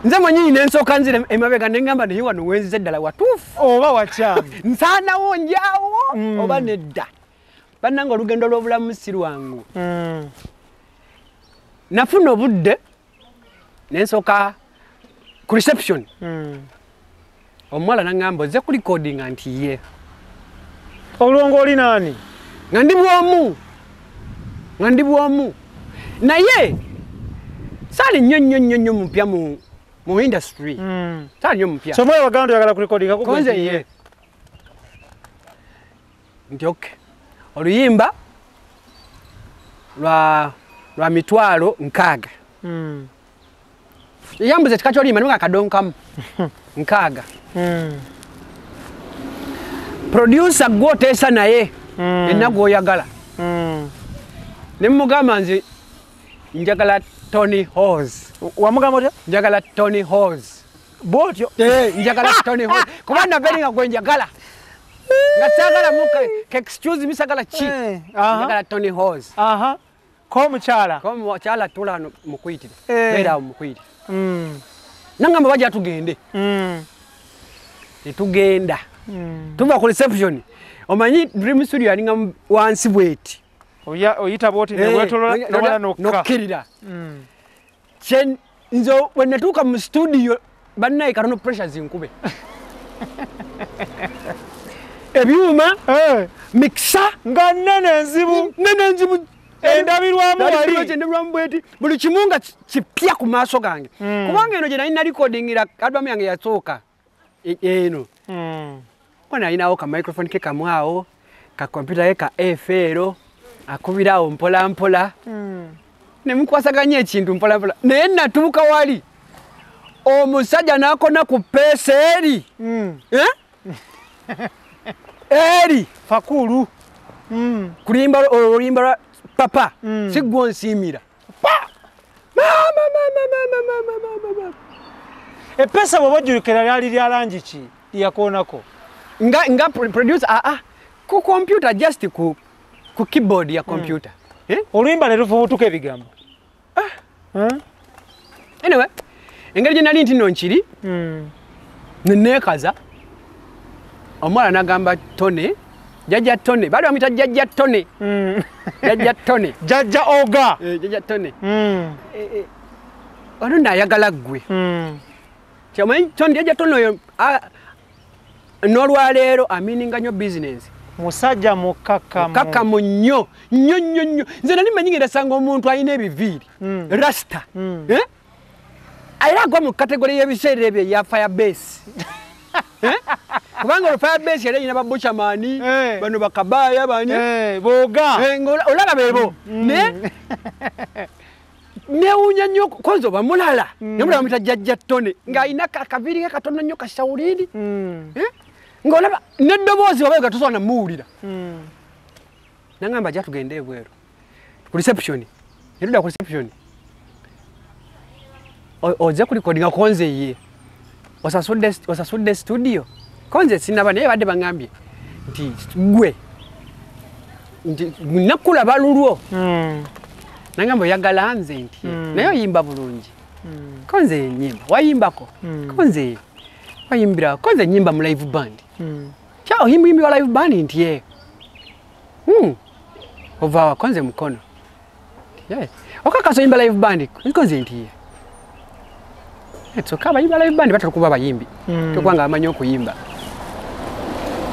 Nze mwennyini ne nsooka nzira emabega ne ŋŋamba naye wano wenzize ddala watuufu oba wakyamu. Nsaanawo njaawo oba nedda. Bannange olugendo lw'obulamu si lwangu. Nafuna obudde ne nsooka ku reception. Omuwala n'aŋŋamba ozze ku recordinga nti ye. Olwo ng'oli naani? Nga ndi bwomu. Naye saali nnyo nnyo nnyo nnyo mupya mu industry. Saali nnyo mupya. So mwe waganda oyagala ku recordinga konze ye. Nti okay. Oluyimba lwa mitwalo 6. Yambuze ekika ky'oluyimba niwe akadonkamu 6. Producer gw'oteesa naye enna gw'oyagala. Ne mugamba nze njagala Tony Halls. Wamugamba otya? Njagala Tony Halls. Bw'otyo? Njagala Tony Halls. Kuba naberi nga gwe njagala. Nga saagala muka, excuse me saagala ki. Njagala Tony Halls. Ko mukyala? Ko mukyala tula wano mukuyitire. Beera awo mukuyitire. Nangamba bajja tugende. Tetugenda. Tuva ku reception. Omanyi Dream Studio yalinga wansi bweti. Oyita bw'oti ne weetolola n'omala n'okka. Nokkirira. Nze bwe natuuka mu studio bannaye katono pressure zinkube. Ebyuma mixer nga nnene enzibu. Endabirwamu wali. Endabirwamu bweti. Buli kimu nga kipya ku maaso gange. Kubanga eno gye nali nalikodingira album yange yasooka eno. Ko nalinawo ka microphone ke kamu awo, ka computer ke ka FL akubira awo mpola mpola. Ne mukwasaganya ekintu mpola mpola. Naye natuuka wali omusajja n'akona ku peesa eri. Eri fakulu. Kulimba oluyimba lwa Papa. Sigwo Nsiimira. Pa! Mama mama mama mama mama. Epesa bw'oba ojjukira lyali lya langi ki lyakoonako? Nga producer ku computer just ku keyboard ya computer. Oluyimba ne lufubutuka ebigambo. Anyway, engeri gye nali nti nno nkiri ne neekaza. Omuwala n'agamba Tony, Jjajja Tony, baali bamuyita Jjajja Tony. Jjajja Tony. Jjajja Oga. Jjajja Tony. Ono nayagala ggwe. Kyomanyi Tony, Jjajja Tony oyo n'olwaleero amininga nnyo bizinensi. Musajja mukkakkamu. Mukkakkamu nnyo nnyo nnyo nnyo. Nze nali mmanyi ngenda sanga omuntu alina ebiviiri rasta, era agwa mu kategori y'ebiseera ebyo eya Firebase. Kubanga olwo Firebase yali erina ba Butcherman, bano bakabaaya bani booga olaba beebo. Naye newuunya nnyo konzo oba mulala nemulaba muyita Jjajja Ttone ng'alina akaviiri ke katono nnyo kasawuliini, ng'olaba n'eddoboozi wabayo nga tosobola namuwulira. Nangamba ajja tugende ebweru ku reception, ne tudda ku reception, ojja kulikodinga konze ye osasudde studio konze sinaba, naye badde baŋŋambye nti gwe nti nakulaba lulwo. Nangamba oyagala nze nti naye oyimba bulungi, konze nyimba wayimbako, konze wayimbira, konze nyimba mu live band. Kya oyimba wa live band nti ye ova konze Mukono okakasa oyimba live band konze nti ye etsoka abayimba live band batera kuba abayimbi tokubanga bamanyi okuyimba.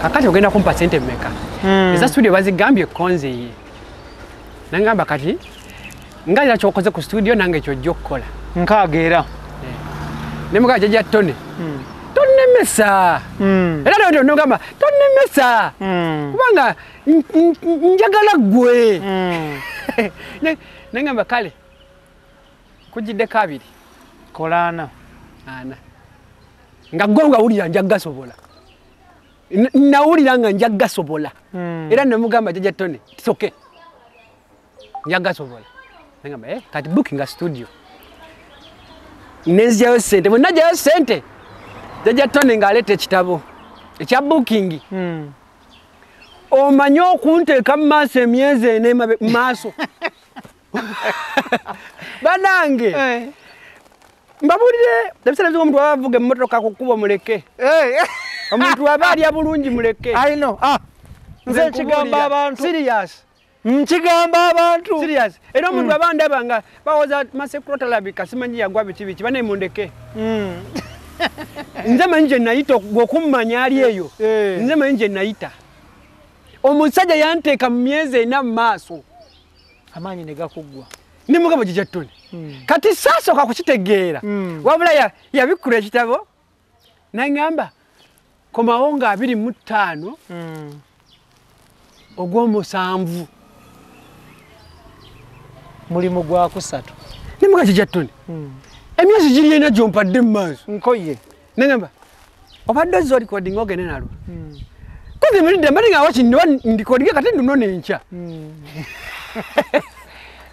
Kakati ogenda kumpa sente mmeka? Eza studio bazigambye konze ye. Nangamba kati nga era kyokoze ku studio nange kyojja okukola nkaaga era ne mugamba Jjajja Ttone tonnemesa, era ndio nogamba tonnemesa kubanga njagala ggwe. Nangamba kale kujiddeko abiri kola ana nga gwe nga wulira nja gasobola, nawulira nga nja gasobola. Era nemugamba Jjajja Ttone it's okay nja gasobola. Nangamba kati booking studio nenzyayo sente, bwe najjayo sente Jjajja Ttone ng'aleeta ekitabo ekya booking. Omanyi okunteeka mu maaso emyezi ena mu maaso. Banange mbabuulire ebiseera ebizibu omuntu aba avuga emmotoka ku kkubo muleke, omuntu aba alya bulungi muleke. I know. Nze nkigamba abantu serious, nkigamba abantu serious. Era omuntu aba ndaba nga bawoza Masekuro talabika simanyi yagwa biki biki, bane mundeke. Nze manyi gye nayita okummanya ali eyo, nze manyi gye nayita. Omusajja yanteeka mu myezi ena mu maaso, amaanyi ne gakuggwa. Ne mugamba Jjajja Ttone kati saasooka kukitegeera, wabula yabikkula ekitabo n'aŋŋamba komawo nga 25 ogw'omusanvu mulimu gwa kusatu. Ne mugamba Jjajja Ttone emyezi giri ena gy'ompadde mu maaso nkoye. N'aŋŋamba obadde ozza olikodinga ogende nalwo, koze mulidde mbadde nga wakino ndikodinga kati ndunone enkya.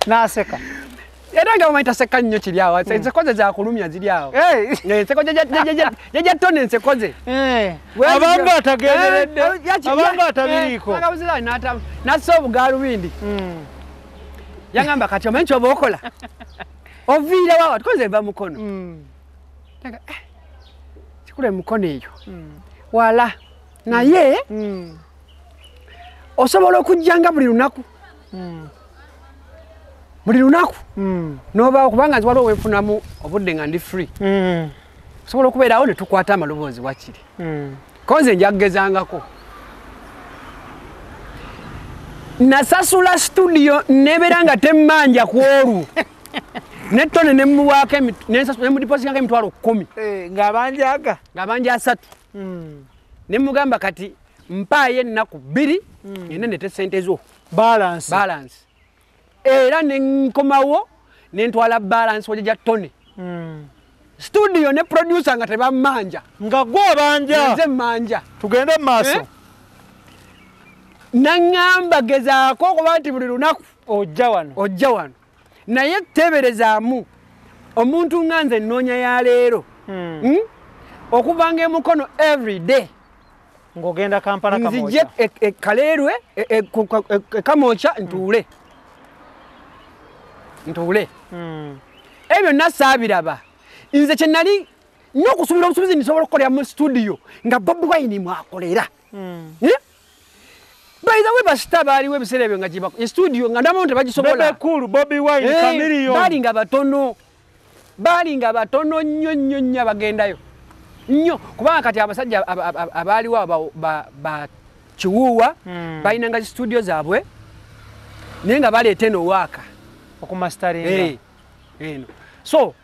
Naseka era nga bamanyi taseka nnyo kiri awo, enseko ze zakulumya ziri awo. Enseko Jjajja Ttone enseko ze abanga atagenderedde, abanga atabiriiko nassa obugaalubindi. Yangamba kati omanyi kyoba okola oviira wawa tukoze nva Mukono. Kikula emukono eyo wala, naye osobola okujjanga buli lunaku, buli lunaku n'obaawo, kubanga nze waliwo wenfunamu obudde nga ndi free, osobola okubeerawo ne tukwata amaloboozi wakiri. Konze nja kugezangako. Nasasula studio nebeera nga temmanja ku olwo, ne Ttone ne mmuwaako nemudiposingako emitwalo 10 ng'abanjaga ng'abanja 3. Ne mugamba kati mpaayo ennaku 2 ngende ndete sente zo balance. Era ne nkomawo ne ntwala balance wa Jjajja Ttone. Studio ne producer nga tebammanja, nga gwe obanja nze mmanja. Tugende mu maaso. Naŋŋamba gezaako okuba nti buli lunaku ojja wano, ojja wano, naye teeberezaamu omuntu nga nze nnoonya ya leero okuvanga emukono every day ng'ogenda Kampala Kamwokya, nzije Kaleerwe Kamwokya ntuule ntuule. Ebyo byonna saabiraba. Nze kye nali nnyo okusuubira obusuubizi nsobola okukolera mu studio nga Bobi Wine mwakolera. By the way, basita baaliwo ebiseera ebyo nga studio nga ndabamu tebagisobola. Bebe Cool, Bobi Wine, Chameleone baali nga batono, baali nga batono nnyo nnyo nnyo abagendayo nnyo, kubanga kati abasajja abaaliwo ba Kiwuwa, balinanga studio zaabwe, naye nga baleeta eno waaka okumasteringa eno. So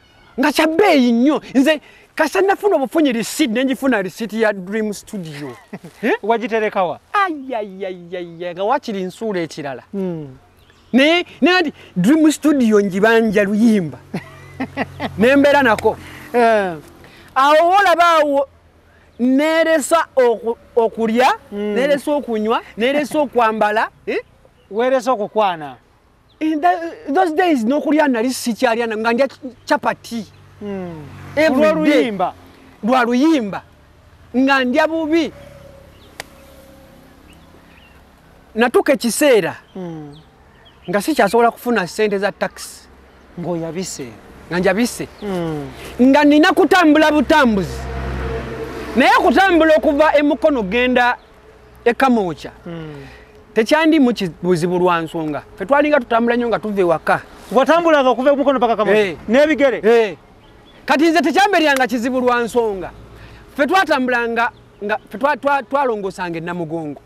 nga kya bbeeyi nnyo. Nze kasa nafuna obufunyi receipt, ne ngifuna receipt ya Dream Studio. Wagiterekawa? Ayayayaya, nga wakiri nsuula ekirala. Naye nti Dream Studio njibanja luyimba nembeera nako. Awo wolaba awo neeresa okulya, neeresa okunywa, neeresa okwambala, weeresa okukwana. In those days n'okulya nali sikyalya, nga ndya chapati. Lwa luyimba. Lwa luyimba nga ndya bubi. Natuuka ekiseera nga sikyasobola kufuna ssente za taxi. Ng'oyabise. Nga njabise. Nga nina kutambula butambuzi, naye okutambula okuva emukono genda ekamokya tekyandimu buzibu lwa nsonga fe twalinga tutambula nnyo nga tuva ewaka. Watambulanga okuva emukono paka Kamokya n'ebigere? Kati nze tekyambeeranga kizibu lwa nsonga fe twatambulanga nga fe twalongosanga enamugongo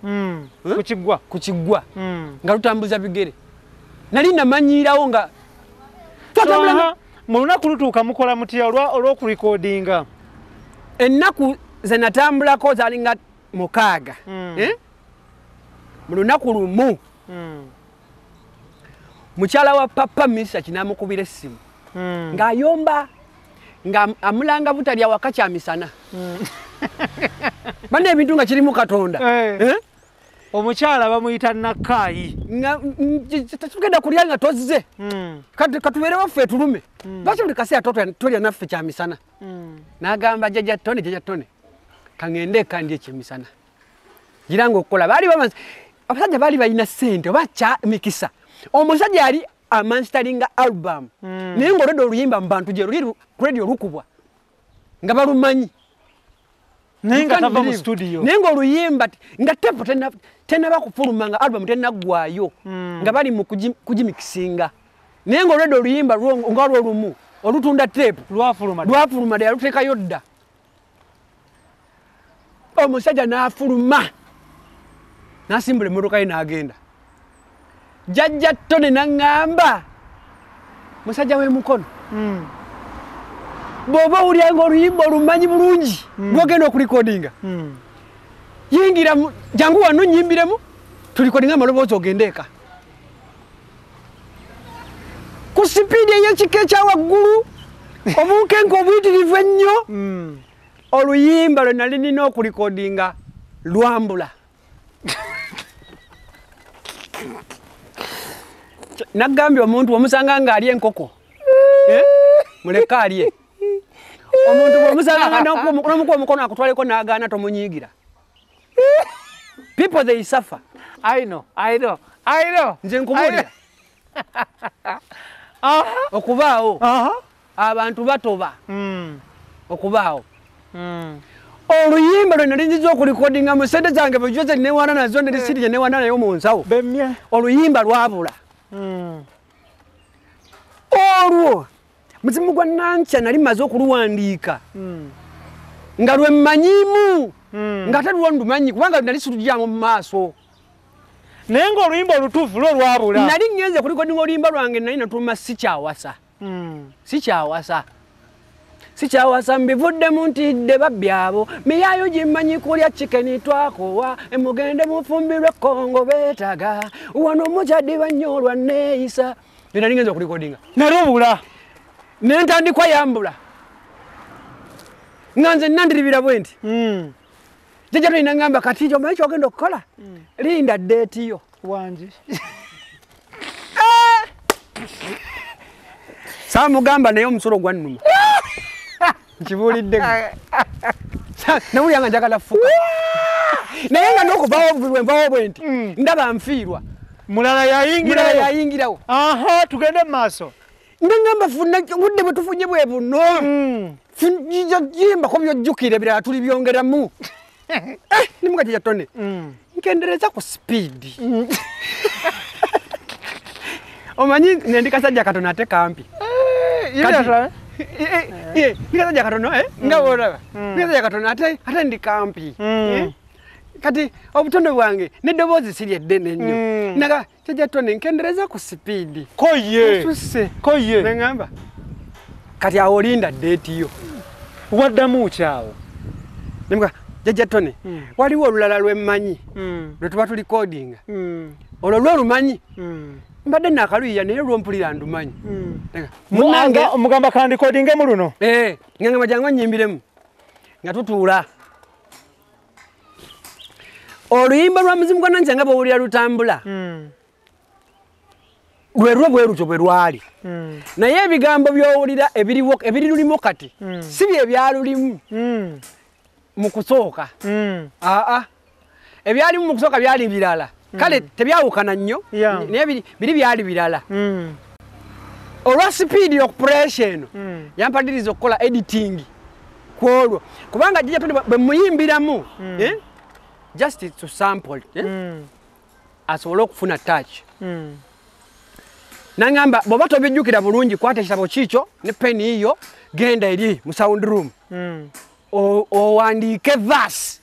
ku kiggwa, ku kiggwa nga tutambuza bigere. Nali namanyiirawo nga twatambulanga. Mu lunaku lutuuka mukola mutya olw'okurekodinga? Ennaku ze natambulako zalinga 6. Mu lunaku lumu mukyala wa papa Misa kinamukubira essimu ng'ayomba nga amulanga butalya waka kya misana. Bane ebintu nga kirimu Katonda. Omukyala bamuyita Nakaayi. Nga tetugenda kulya nga tozze. Katubeerewo ffe tulume. Lwaki buli kaseera tolya naffe kya misana? N'agamba jjajja Tone, jjajja Tone, kaŋŋende eka ndye ekyemisana. Gira ng'okukola baali bamaze, abasajja baali balina ssente oba kya mikisa. Omusajja yali amanstalinga album, naye ng'olwedde oluyimba mu bantu gye luli ku radio lukubwa nga balumanyi. Naye nga tava mu studio. Naye ng'oluyimba nga tepo tennaba kufuluma, nga album tennaggwayo, nga bali mu kugimikisinga. Naye ng'olwedde oluyimba nga lwo lumu olutunda tepu lwafuluma dda, yaluteekayo dda. Omusajja n'afuluma n'asimbula emmotoka ye n'agenda. Jjajja Tone n'aŋŋamba, musajja w'emukono, bw'oba owulira ng'oluyimba olumanyi bulungi lw'ogenda okulikodinga, yingira jangu wano nnyimbiremu tulikodinga amaloboozi ogende eka. Ku sipiidi ey'ekika ekya waggulu, obunkenke obuyitirivu ennyo, oluyimba lwe nali nina okulikodinga lwambula. Nagambye omuntu omusanga ng'alya enkoko, muleke alye. Omuntu bw'omusanga n'omukuba omukono akutwaleko n'agaana tomunyiigira. People they suffer. I know, I know, I know. Nze nkubuulira. Okubaawo abantu batoba okubaawo. Oluyimba lwe nali nziza okulikodinga mu ssente zange bulijjo ze neewaana nazo ne risiti gye neewaana nayo mu nsawo, oluyimba lwabula. Olwo muzimu gwa Nankya nali mmaze okuluwandiika nga lwe mmanyiimu, nga ate lwo ndumanyi kubanga nali situgyamu mu maaso. Naye ng'oluyimba olutuufu lwo lwabula. Nali ngenze kulikodinga oluyimba lwange nali natuuma Sikyawasa. Sikyawasa. Sikyawasa mbivuddemu ntidde babbi abo, miyaayo gimmanyi kulya chicken twakowa, mugende mufumbirwe Kongo beetaga, wano mukyaddiba nnyo olwa neeyisa. Nali ngenze okulikodinga. Nalubula. Ne ntandikwa yambula. Nga nze nandiribira bwe nti. Jjajja Tone n'aŋŋamba kati omanyi ky'ogenda okukola? Linda ddeeti yo. Wangi. Saamugamba naye omusolo gwannuma. Nkibuulidde. Nawulira nga njagala fuka. Naye nga n'okuvaawo bwe nvaawo bwe nti ndaba nfiirwa. Mulala yayingirawo. Mulala yayingirawo. Aha, tugende mu maaso. Ngamba funa budde bwe tufunye bwe buno. Yimbako by'ojjukira ebirala tulibyongeramu. Nimuga jjajja Tone. Nkendereza ku sipiidi. Omanyi ndi kasajja katono ate kampi. Ndi kasajja katono nga bw'olaba. Ndi kasajja katono ate ndi kampi. Kati obutondo bwange n'eddoboozi siri eddene nnyo. Naga Jjajja Tony nkendereza ku sipiidi. Koye. Osusse. Koye. Ne ŋŋamba kati awo olinda ddeeti yo. Waddamu ki awo? Ne mugamba Jjajja Tony waliwo olulala lwe mmanyi lwe tuba tulikodinga. Olwo lwe lumanyi. Mbadde naakaluyiya naye lwompulira ndumanyi. Munnange mugamba kandikodingemu luno. Ngamba jangu onnyimbiremu. Nga tutuula. Oluyimba lwa Muzimu gwa Nankya nga bw'owulira lutambula. Lwe lwo bwe lutyo bwe lwali. Naye ebigambo by'owulira ebiri lulimu kati si bye byalulimu mu kusooka. Ebyalimu mu kusooka byali birala. Kale tebyawukana nnyo naye biri byali birala. Olwa sipiidi y'okupuresha eno yampadiriza okukola editing ku olwo. Kubanga Jjajja Tony bwe muyimbiramu just to sample asobole okufuna touch. Nangamba bw'oba tobijjukira bulungi kwata ekitabo kiikyo ne peni yiyo genda eri mu sound room owandiike verse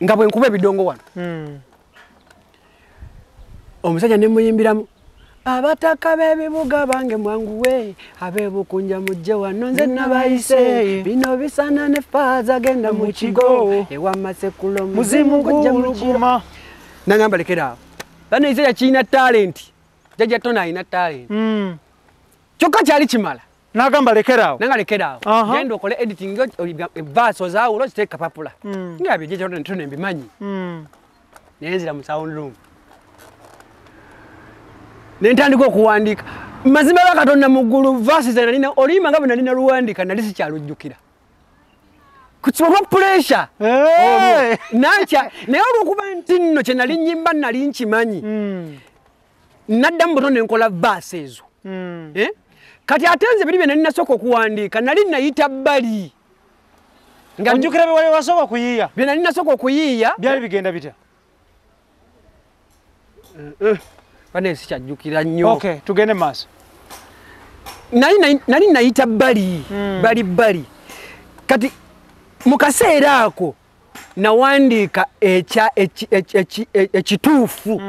nga bwe nkuba ebidongo wano. Omusajja ne muyimbiramu abataka b'ebibuga bange mwanguwe ab'ebukunja mujje wano nze nabayise bino bisana ne faaza genda mu kigo ewa Masekulo Muzimu gujja mu kiro. Nangamba lekera awo. Bano Isaiah kirina talent. Jjajja Tony alina talent. Kyokka kyali kimala. Nagamba lekera awo. Nanga lekera awo. Genda okole editing verse ozaawula oziteeke kapapula. Nga bye Jjajja Tony mbimanyi. Naye nzira mu sound room. Ne ntandika okuwandiika. Mazima ga Katonda mu ggulu verses ze nalina oluyimba nga bwe nalina luwandiika nali sikyalujjukira. Kutsoma pressure. Nankya naye olw'okuba nti nno kye nali nnyimba nali nkimanyi. Naddamu buto ne nkola verse ezo. Kati ate nze biri bye nali nasooka okuwandiika nali nayita bbali. Nga ojjukira bye wali wasooka okuyiiya. Bye nali nasooka okuyiiya. Byali bigenda bitya? Bane sikyajjukira nnyo. Okay, tugende maaso. Nali nayita bbali. Bali bbali. Kati mu kaseera ako nawandiika ekituufu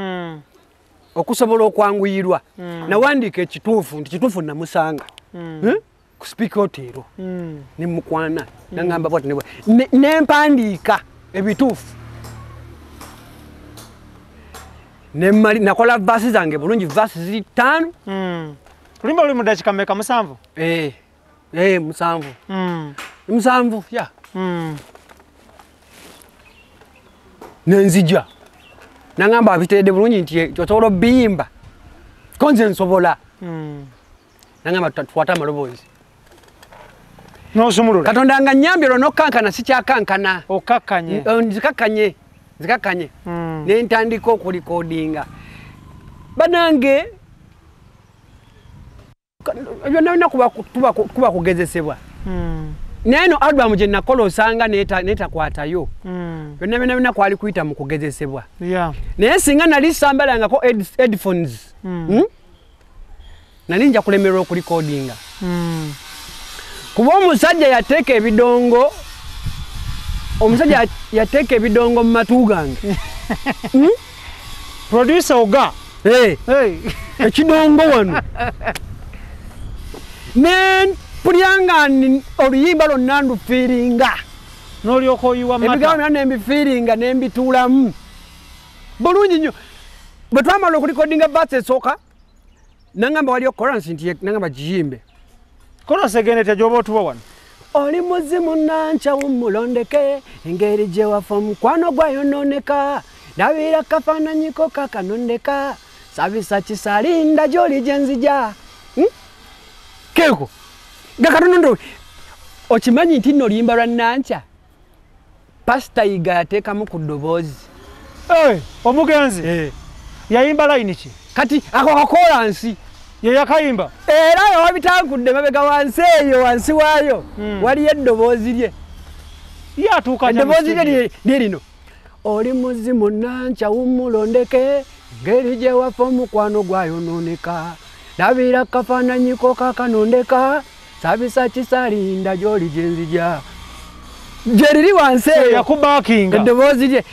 okusobola okwanguyirwa. Nawandiika ekituufu nti kituufu namusanga ku Speke Hotel ne mukwana nangamba bwati ne mpandiika ebituufu. Nakola verse zange bulungi verse ziri 5. Oluyimba luli mu ddakiika mmeka? 7? 7. 7 ya. Nenzija nangamba abiteedde bulungi nti osobola obiyimba ko nze nsobola. Nangamba tukwate amaloboozi n'osumulula. Katonda nga nnyambye olwo n'okkankana sikyakankana. Okkakkanye. Nzikakkanye. Nzikakkanye. Ne ntandika okulikodinga. Banange byonna byonna kuba kugezesebwa. Naye no album gye nakola osanga netakwatayo. Byonna byonna byonna kwali kuyita mu kugezesebwa. Naye singa nali sambalangako headphones nali nja kulemererwa okulikodinga. Kuba omusajja yateeka ebidongo, omusajja yateeka ebidongo mu matu gange. Producer oga. Ekidongo wano. Mpulira oluyimba lwonna ndufiiringa. N'olyoka oyiwa mata. Ebigambo byonna ne mbifiiringa ne mbituulamu. Bulungi nnyo. Bwe twamala okulikodinga verse esooka, nangamba waliyo chorus nti nangamba giyimbe. Chorus egenda etya gy'oba otuwa wano? Oli muzimu Nankya wumulondeke, engeri gye wafa omukwano gwayonooneka, ndabira kafaananyiko kakanondeka, sabisa kisalinda gy'oli gye nzija. Keeko nga katono okimanyi nti nno oluyimba lwa Nankya Pasita Yiga yateekamu ku ddoboozi. Omugenzi yayimba layini ki? Kati ako kakolansi ye yakayimba. Era wabitankudde mabega wansi eyo wansi waayo waliyo eddoboozi lye. Ye atuukanya eddoboozi lye lye lino. Oli muzimu Nankya wumulondeke, ngeri gye wafa omukwano gwayonooneka, ndabira kafaananyiko kakanondeka, sabisa kisalinda gy'oli gye nzija. Gyeriri wansi eyo. Yakubakinga. Eddoboozi lye.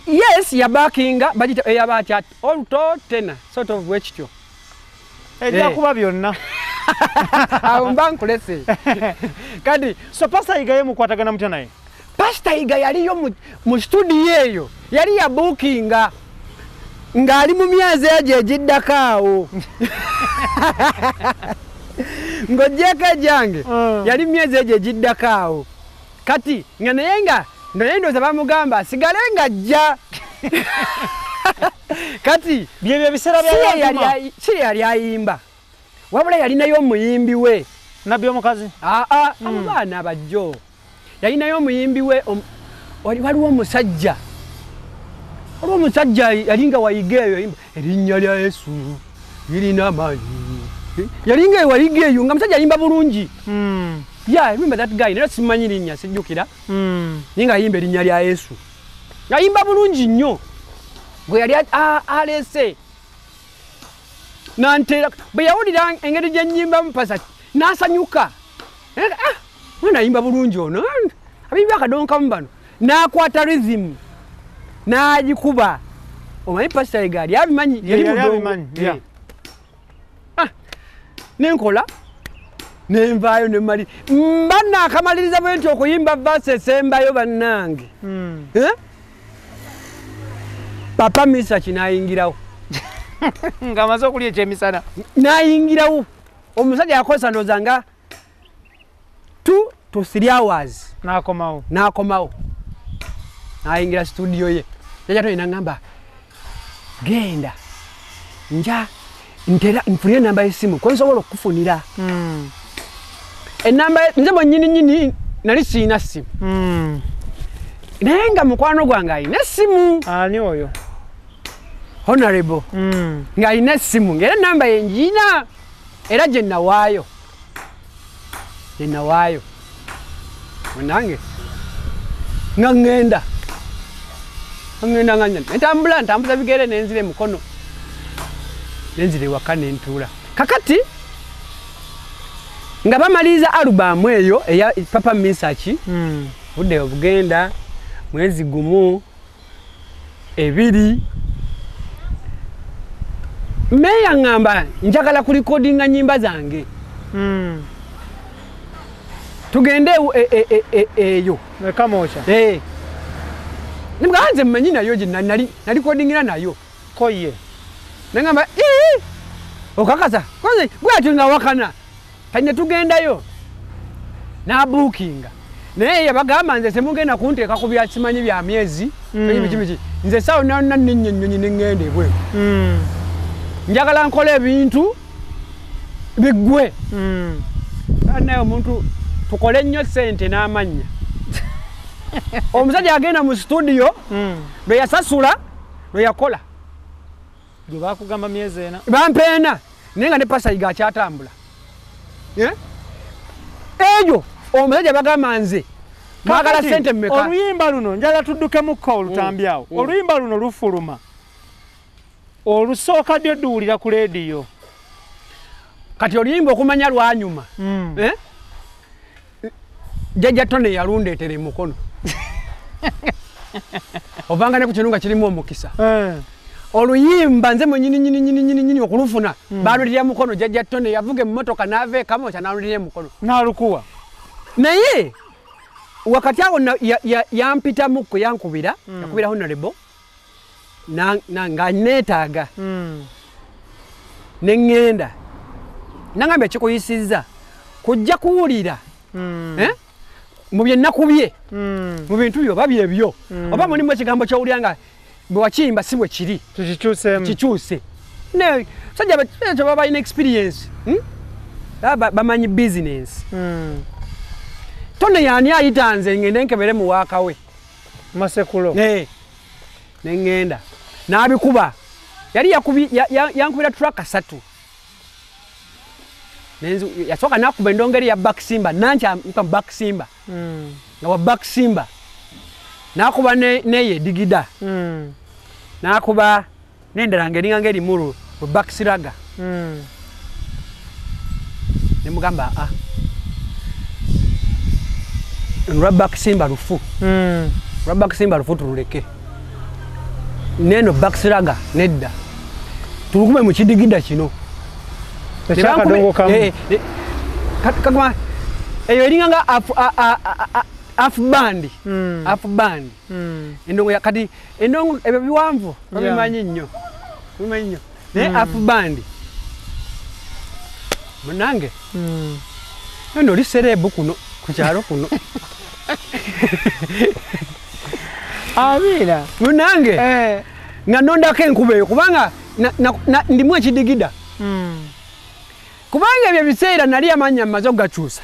Yes, yabakinga bagita eyaba alto tenor sort of bwekityo. Ejja kuba byonna. Awo mba nkulese. Kati so Pastor Yiga ye mukwatagana mutya naye? Pastor Yiga yaliyo mu studio eyo. Yali yabukinga ng'ali mu myezi egyo egiddako awo. Ng'oggyeko egyange yali myezi egyo egiddako awo. Kati nga naye nga naye ndowooza bamugamba asigale ng'ajja. Kati byebyo ebiseera bya si yali ayimba. Wabula yalinayo omuyimbi we. Nabbi omukazi? Aa, abo baana bajjo. Yalinayo omuyimbi we, waliwo omusajja. Waliwo omusajja yalinga Wayiga eyo ayimba erinnya lya Yesu lirina amaanyi. Yalinga Wayiga eyo nga musajja ayimba bulungi. Yeah, I remember that guy. Naye simanyi linnya sijjukira. Naye ng'ayimba erinnya lya Yesu. Ng'ayimba bulungi nnyo. Gwe yali alese. Nantera bwe yawulira engeri gye nnyimbamu Pastor n'asanyuka. Ah, mwana ayimba bulungi ono. Abayimbi akadonkamu bano. N'akwata rhythm. N'agikuba. Omanyi Pastor Yiga yali abimanyi, yali mudongo. Ah, nenkola. Nenvaayo ne mmali. Mba naakamaliriza bwe nti okuyimba verse esembayo bannange. Papa Misaki n'ayingirawo. Ng'amaze okulya ekyemisana. N'ayingirawo. Omusajja yakozesa ndowooza nga 2 to 3 hours. N'akomawo. N'akomawo. N'ayingira studio ye. Jjajja Tony n'aŋŋamba genda nja ntera nfunire enamba y'essimu kwe nsobola okukufunira. Enamba nze mwennyini nnyini nali sirina ssimu. Naye nga mukwano gwange alina essimu. Ani oyo? Honorable. Ng'alina essimu ng'era enamba ye ngirina era gye nawaayo. Gye nawaayo. Munnange nga ŋŋenda. Ŋŋenda nga ŋŋenda. Ntambula ntambuza bigere ne nzira emukono. Ne nzira ewaka ne ntuula. Kakati nga bamaliriza alubamu eyo eya Papa Misaki. Budde obugenda mwezi gumu ebiri. Meya ŋŋamba njagala kulikodinga nnyimba zange. Tugende eyo. Kamwokya. Nimugamba nze mmanyi nayo gye nalikodingira nayo. Ko ye. Nangamba okakasa kwanza bwatyo nga wakana. Kati ne tugendayo. N'abuukinga. Naye yabagamba nze temugenda kunteeka ku bya simanyi bya myezi. Biki biki. Nze essaawa nonna nninnya ennyonyi ne ŋŋenda ebweru. Njagala nkole ebintu biggwe. Naye omuntu tukole nnyo ssente n'amannya. Omusajja agenda mu studio lwe yasasula lwe yakola. Gwe baakugamba myezi ena. Bampa ena naye nga ne Pastor Yiga akyatambula. Eyo omusajja bagamba nze mwagala ssente mmeka? Oluyimba luno njagala tuddukemukko olutambi awo. Oluyimba luno lufuluma. Olusooka ddyo dduwulira ku leediyo. Kati oluyimba okumanya lwanyuma. Jjajja Tony yalundeetera emukono. Ovanga ne ku kino nga kirimu omukisa. Oluyimba nze mwennyini nnyini nnyini nnyini nnyini okulufuna. Baalulira mukono Jjajja Tony yavuga emmotoka n'ava e Kamwokya n'alulira emukono. N'alukuwa. Naye wakati awo yampitamuko yankubira, yakubira Honorable nga neetaaga. Ne ŋŋenda. Nangamba ekikuyisizza kujja kuwulira. Mu bye nakubye. Mu bintu byo oba byebyo. Oba mulimu ekigambo ky'owulira nga bwe wakiyimba si bwe kiri. Tukikyuseemu. Kikyuse. Ne basajja baba balina experience. Bamanyi business. Tony yani ayita nze ngende nkebere mu waaka we. Masekulo. Ne ŋŋenda. N'abikuba. Yali yankubira track 3. Yasooka n'akuba endongeri ya backsimba, nankya nka backsimba. Nga wa backsimba. N'akuba neye digida. N'akuba n'endala ng'eringa ng'eri mulu backsiraga. Ne mugamba ah. Lwa bakisimba lufu. Lwa bakisimba lufu tululeke. Neno bakisiraga nedda. Tulukume mu kidigida kino. Ekyakadongo kamu. Kaguma eyo eringa nga half band. Half band. Endongo ya kati endongo ebyo biwanvu babimanyi nnyo. Bimanyi nnyo. Naye half band. Munange. Nno oli serebu kuno ku kyalo kuno. Amina. Munange. Nga nondako enkuba eyo kubanga ndimu ekidigida. Kubanga ebyo ebiseera nali amannya mmaze okugakyusa.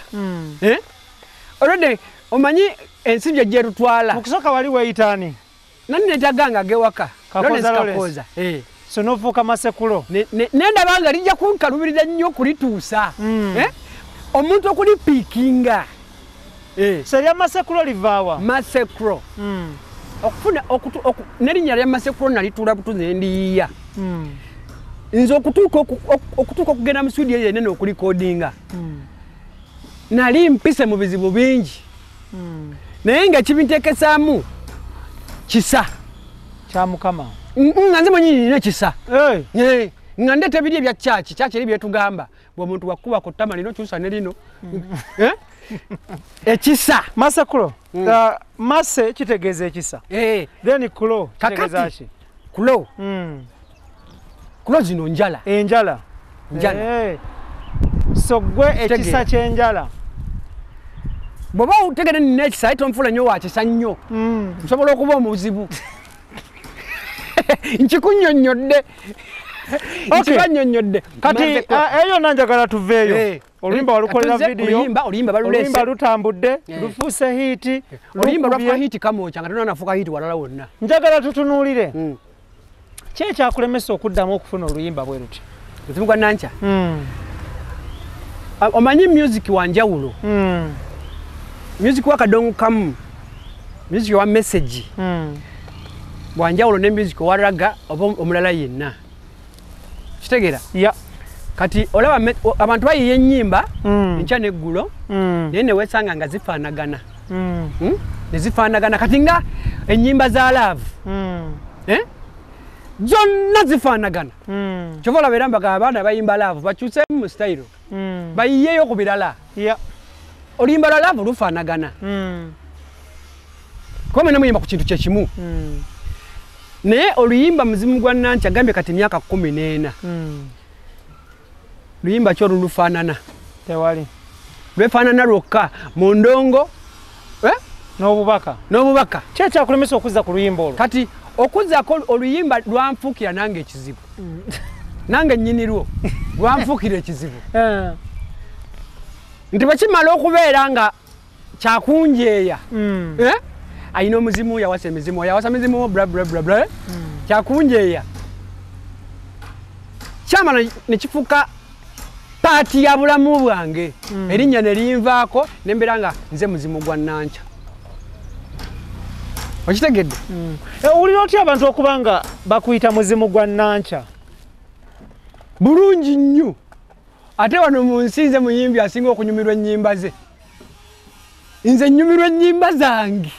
Olwedde omanyi ensi gye gyerutwala. Mu kusooka wali weeyita ani? Nani neetaganga ag'ewaka. Kakoza. So n'ofuuka Masekulo. Nendaba nga lijja kunkalubirira nnyo okulituusa. Omuntu okulipiikinga. So erya Masekulo livaawa? Masekulo. Okufuna n'erinnya lya Masekulo nalituula butuuzi ne ndiyiiya. Nze okutuuka okugenda mu studio eyo enene okulikodinga. Nali mpise mu bizibu bingi. Naye nga kibinteekesaamu kisa. Kya Mukama. Nga nze mwennyini nina ekisa. Nga ndeeta ebiri ebya kyaki, kyaki eri byetugamba. Bw'omuntu wakuba ku ttama lino kyusa ne lino. Ekisa. Masekulo. Mase kitegeeza ekisa. Then kulo kitegeeza ki? Kulo. Kulo zino njala. Enjala. Njala. So gwe ekisa ky'enjala. Bw'oba otegedde nina ekisa aye tonfuula nnyo wa kisa nnyo. Nsobola okuba omuzibu. Nkikunnyonnyodde. Nkibannyonnyodde. Kati eyo nanjagala tuveeyo. Oluyimba walukolera vidiyo. Oluyimba balulese. Oluyimba lutambudde, lufuuse hiiti. Oluyimba lwafuuka hiiti Kamwokya nga tonnanafuuka hiiti walala wonna. Njagala tutunuulire. Ki ekyakulemesa okuddamu okufuna oluyimba bwe luti? Muzimu gwa Nankya? Omanyi music wa njawulo. Music wa kadongo kamu. Music wa message. Wa njawulo ne music wa raga oba omulala yenna. Kitegeera? Yeah. Kati olaba abantu bayiye ennyimba enkya n'eggulo naye ne weesanga nga zifaanagana. Ne zifaanagana kati nga ennyimba za love. Zonna zifaanagana. Kyova olaba era mbaga abaana bayimba love bakyuseemu mu sitayiro. Bayiyeeyo ku birala. Oluyimba lwa love lufaanagana. Kuba mwenna muyimba ku kintu kye kimu. Naye oluyimba Muzimu gwa Nankya agambye kati myaka 14. Luyimba ki olulufaanana? Tewali. Lwefaanana lwokka mu ndongo n'obubaka. N'obubaka. Ki ekyakulemesa okuzza ku luyimba olwo? Kati okuzzaako oluyimba lwanfuukira nange ekizibu. Nange nnyini lwo lwanfuukira ekizibu. Nti bwe kimala okubeera nga kyakunjeeya. Ayina omuzimu yawasa emizimu, yawasa mizimu bla bla bla bla. Kyakunjeeya. Kyamala ne kifuuka paati ya bulamu bwange. Erinnya ne linvaako ne mbeera nga nze Muzimu gwa Nankya. Okitegedde? Owulira otya abantu okuba nga bakuyita Muzimu gwa Nankya? Bulungi nnyo. Ate wano mu nsi nze muyimbi asinga okunyumirwa ennyimba ze. Nze nnyumirwa ennyimba zange.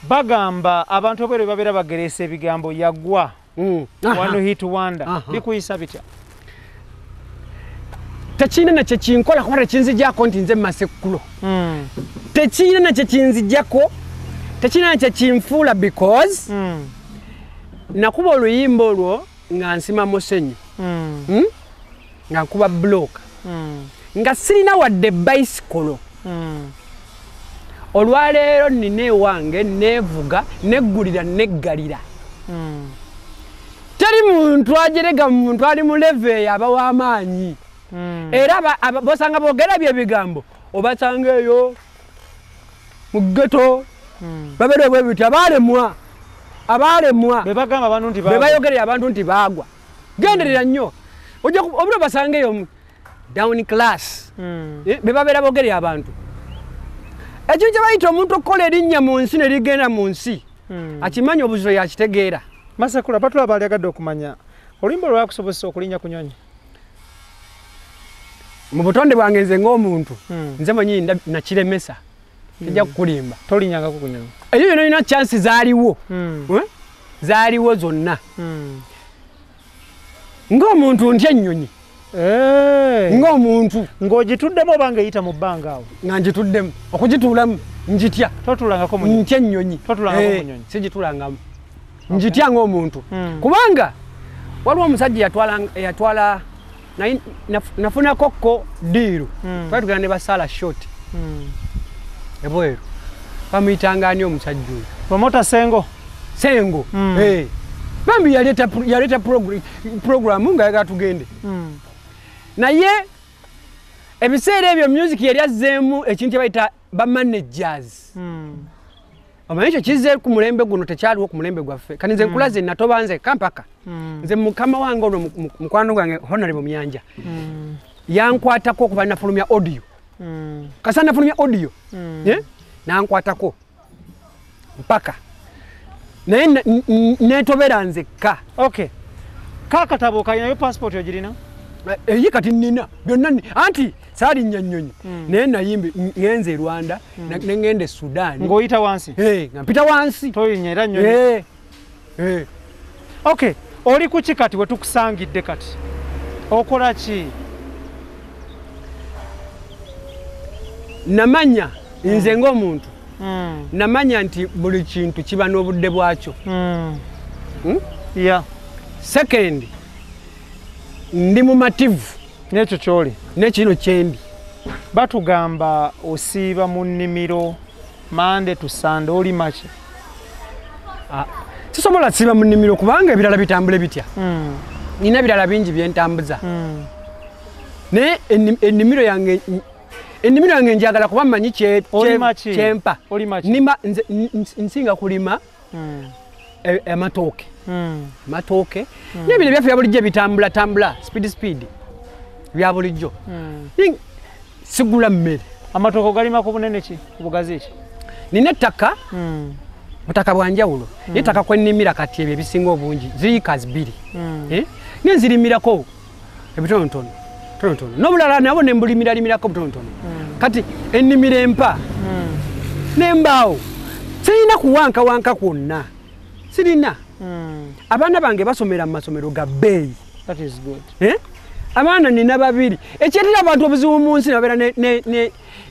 Bagamba abantu obwere babeera bageresa ebigambo yagwa. One hit wonder. Bikuyisa bitya? Tekirina nakye kinkola kuba tekinzigyako nti nze Masekulo. Tekirina nakye kinzigyako, tekirina nakye kinfuula because nakuba oluyimba olwo nga nsima musenyu. Nga nkuba block. Nga sirina wadde bicycle. Olwaleero nnina ewange neevuga neggulira neggalira. Teri muntu ajerega muntu ali mu level eyo aba w'amaanyi. Era bosanga boogera bye bigambo obasanga eyo mu ghetto babeere bwe bityo abaalemwa abaalemwa be bagamba abantu nti baagwa, be bayogerera abantu nti baagwa. Genderera nnyo ojja obula basanga eyo down class be babeera boogerera abantu. Ekintu kye bayita omuntu okukola erinnya mu nsi ne ligenda mu nsi akimanyi obuzito yakitegeera. Masekula batulaba aliagadde okumanya oluyimba lwakusobozesa okulinnya ku nnyonyi. Mu butonde bwange nze ng'omuntu nze mwennyini nakiremesa. Tejja kukulimba. Tolinyangako ku nyonyi. Eyo yonna yonna chance zaaliwo. Zaaliwo zonna. Ng'omuntu ntya ennyonyi. Ng'omuntu. Ng'ogituddemu oba ng'eyita mu bbanga awo? Nga ngituddemu. Okugituulamu njitya. Totuulangako mu nnyonyi? Ntya ennyonyi. Totuulangako mu nnyonyi? Sigituulangamu. Njitya ng'omuntu. Kubanga waliwo omusajja yatwala nafunako ko diiru. Twali tugenda ne basala short. Ebweru. Bamuyitanga ani omusajja oyo? Promota Sengo. Sengo. Bambi yaleeta programu nga yagala tugende. Naye ebiseera ebyo music yali azzeemu ekintu kye bayita ba managers. Omanyi ekyo kizze ku mulembe guno, tekyaliwo ku mulembe gwaffe. Kati nze nkulaze natoba nze kampaka. Nze mukama wange ono mukwano gwange Honorable Muyanja. Yankwatako okuva nafulumya audio. Kasa nafulumya audio. Nankwatako mpaka. Naye netobera nzekka. Okay. Kakatabo kalinayo passport ogirina? Ye kati nnina byonna anti saalinnya nnyonyi. Naye nayimbi ngenze e Rwanda, ne ngenda e Sudan. Ng'oyita wansi? Nga mpita wansi. Tolinnya era nnyonyi. Okay, oli ku ki kati we tukusangidde kati? Okola ki? Namanya nze ng'omuntu. Namanya nti buli kintu kiba n'obudde bwakyo. Yeah. Second, ndi mumativu n'ekyo ky'oli n'ekino kyendi. Batugamba osiiba mu nnimiro Monday to Sunday, olima ki? Sisobola kusiiba mu nnimiro kubanga ebirala bitambule bitya. Nina ebirala bingi bye ntambuza. Naye ennimiro yange njagala kuba mmanyi kyempa. Nima nze nsinga kulima amatooke. Amatooke. N'ebino ebyaffe bya bulijjo bitambula tambula speed bya bulijjo. Sigula mmere. Amatooke ogalima ku bunene ki? Ku bugazi ki? Nina ettaka. Butaka bwa njawulo. Ettaka kwe nnimira kati ebyo ebisinga obungi ziri yiika 2. Naye nzirimirako ebitonotono. Tonotono. N'obulala nabwo ne mbulimiralimirako butonotono. Kati ennimiro empa n'embaawo. Sirina kuwankawanka kwonna. Sirina. Abaana bange basomera mu masomero ga bbeeyi. That is good. Abaana nina 2. Ekyetera abantu obuzibu mu nsi babeera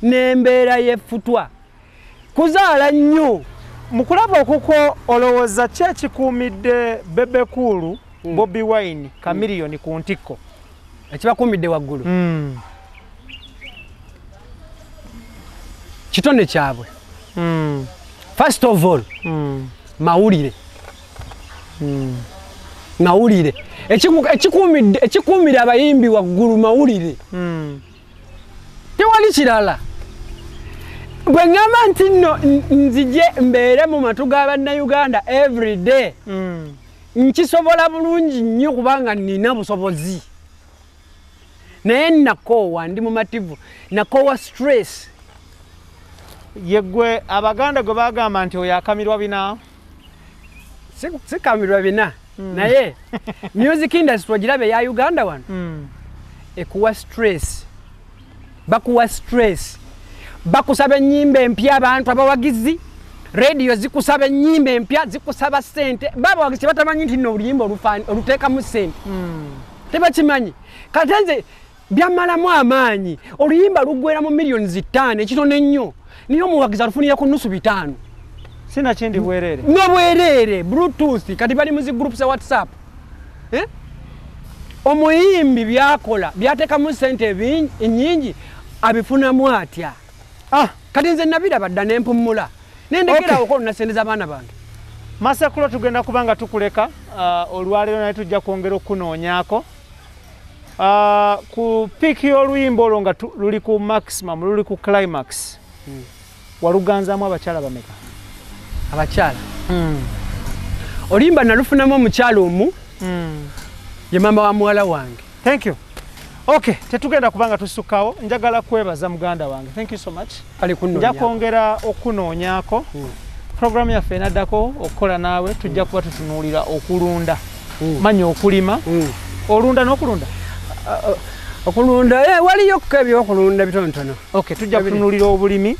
n'embeera y'effutwa. Kuzaala nnyo. Mu kulaba okukwo olowooza ki ekikuumidde Bebe Cool, Bobi Wine, Chameleone ku ntikko? Ekibakuumidde waggulu. Kitone kyabwe. First of all, mawulire. Mawulire. Ekikuumira abayimbi waggulu mawulire. Tewali kirala. Bwe ŋŋamba nti nno nzije mbeere mu matu ga bannayuganda every day. Nkisobola bulungi nnyo kubanga nnina busobozi. Naye nakoowa, ndi mumativu, nakoowa stress. Yeggwe Abaganda gwe bagamba nti oyo akamirwa bina? Sikamirwa bina. Naye music industry ogirabe eya Uganda wano. Ekuwa stress. Bakuwa stress. Bakusaba ennyimba empya abantu abawagizi. Radio zikusaba ennyimba empya, zikusaba ssente. Babawagizi batamanyi nti nno oluyimba oluteekamu ssente. Tebakimanyi. Kati nze byamalamu amaanyi. Oluyimba luggwera mu millioni 5 ekitono ennyo. Niyo omuwagizi alufunira ku nusu 5. Sina kindi bwereere. N'obwereere, Bluetooth, kati bali mu zi group za WhatsApp. Omuyimbi byakola, byateekamu ssente nnyingi, abifunamu atya? Kati nze nabiraba dda ne mpummula. Ne ndekera okukola na ssente z'abaana bange. Masekulo tugenda kubanga tukuleka olwaleero naye tujja kwongera okunoonyaako. Ku piiki y'oluyimba olwo nga luli ku maximum, luli ku climax. Waluganzaamu abakyala bameka? Abakyala? Oluyimba nalufunamu omukyala omu, ye maama wa muwala wange. Thank you. Okay, tetugenda kubanga tusukkawo. Njagala kwebaza muganda wange. Thank you so much. Nja kwongera okunoonyaako. Programu yaffe enaddako okukola naawe tujja kuba tutunuulira okulunda. Manya okulima. Olunda n'okulunda? Okulunda waliyo ebyokulunda bitonotono. Okay, tujja kutunuulira obulimi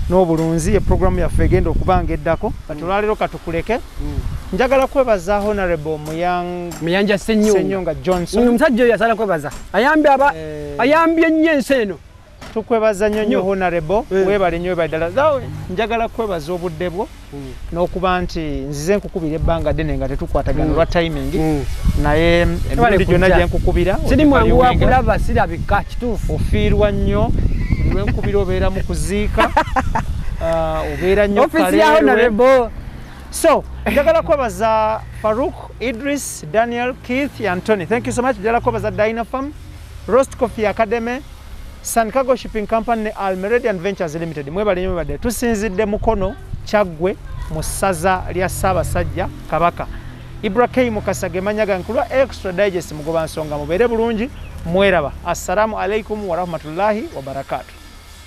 n'obulunzi, eprogramu yaffe egenda okubanga eddako, kati olwaleero katukuleke. Njagala kwebaza Honorable Muyanja Ssenyonga Johnson. Omusajja oyo asaana kwebaza, ayambye nnyo ensi eno. Tukwebaza nnyo nnyo Honorable, weebale nnyo, weebale ddala. Njagala kwebaza obudde bwo n'okuba nti nzize nkukubira ebbanga ddene nga tetukwatagana olwa timing, naye emirundi gyonna gye nkukubira siri mwangu wa kulaba, sirabika kituufu. Ofiirwa nnyo lwenkubira, obeera mu kuziika, obeera nnyo ofiisi ya Honorable. So njagala kwebaza Farouk, Idris, Daniel, Keith, Anthony, thank you so much. Njagala kwebaza Dynafam, Roast Coffee Academy, Sankago Shipping Company ne Almeredian Ventures Limited. Mwebale nnyo, mwebadde. Tusinzidde Mukono, Kyaggwe, mu ssaza lya Ssaabasajja Kabaka. Ibrahim Mukasa ge mannya gange kulwa Extra Digest Mugoba Nsonga. Mubeere bulungi, mweraba. Assalamu alaikum warahmatullahi wabarakatuh.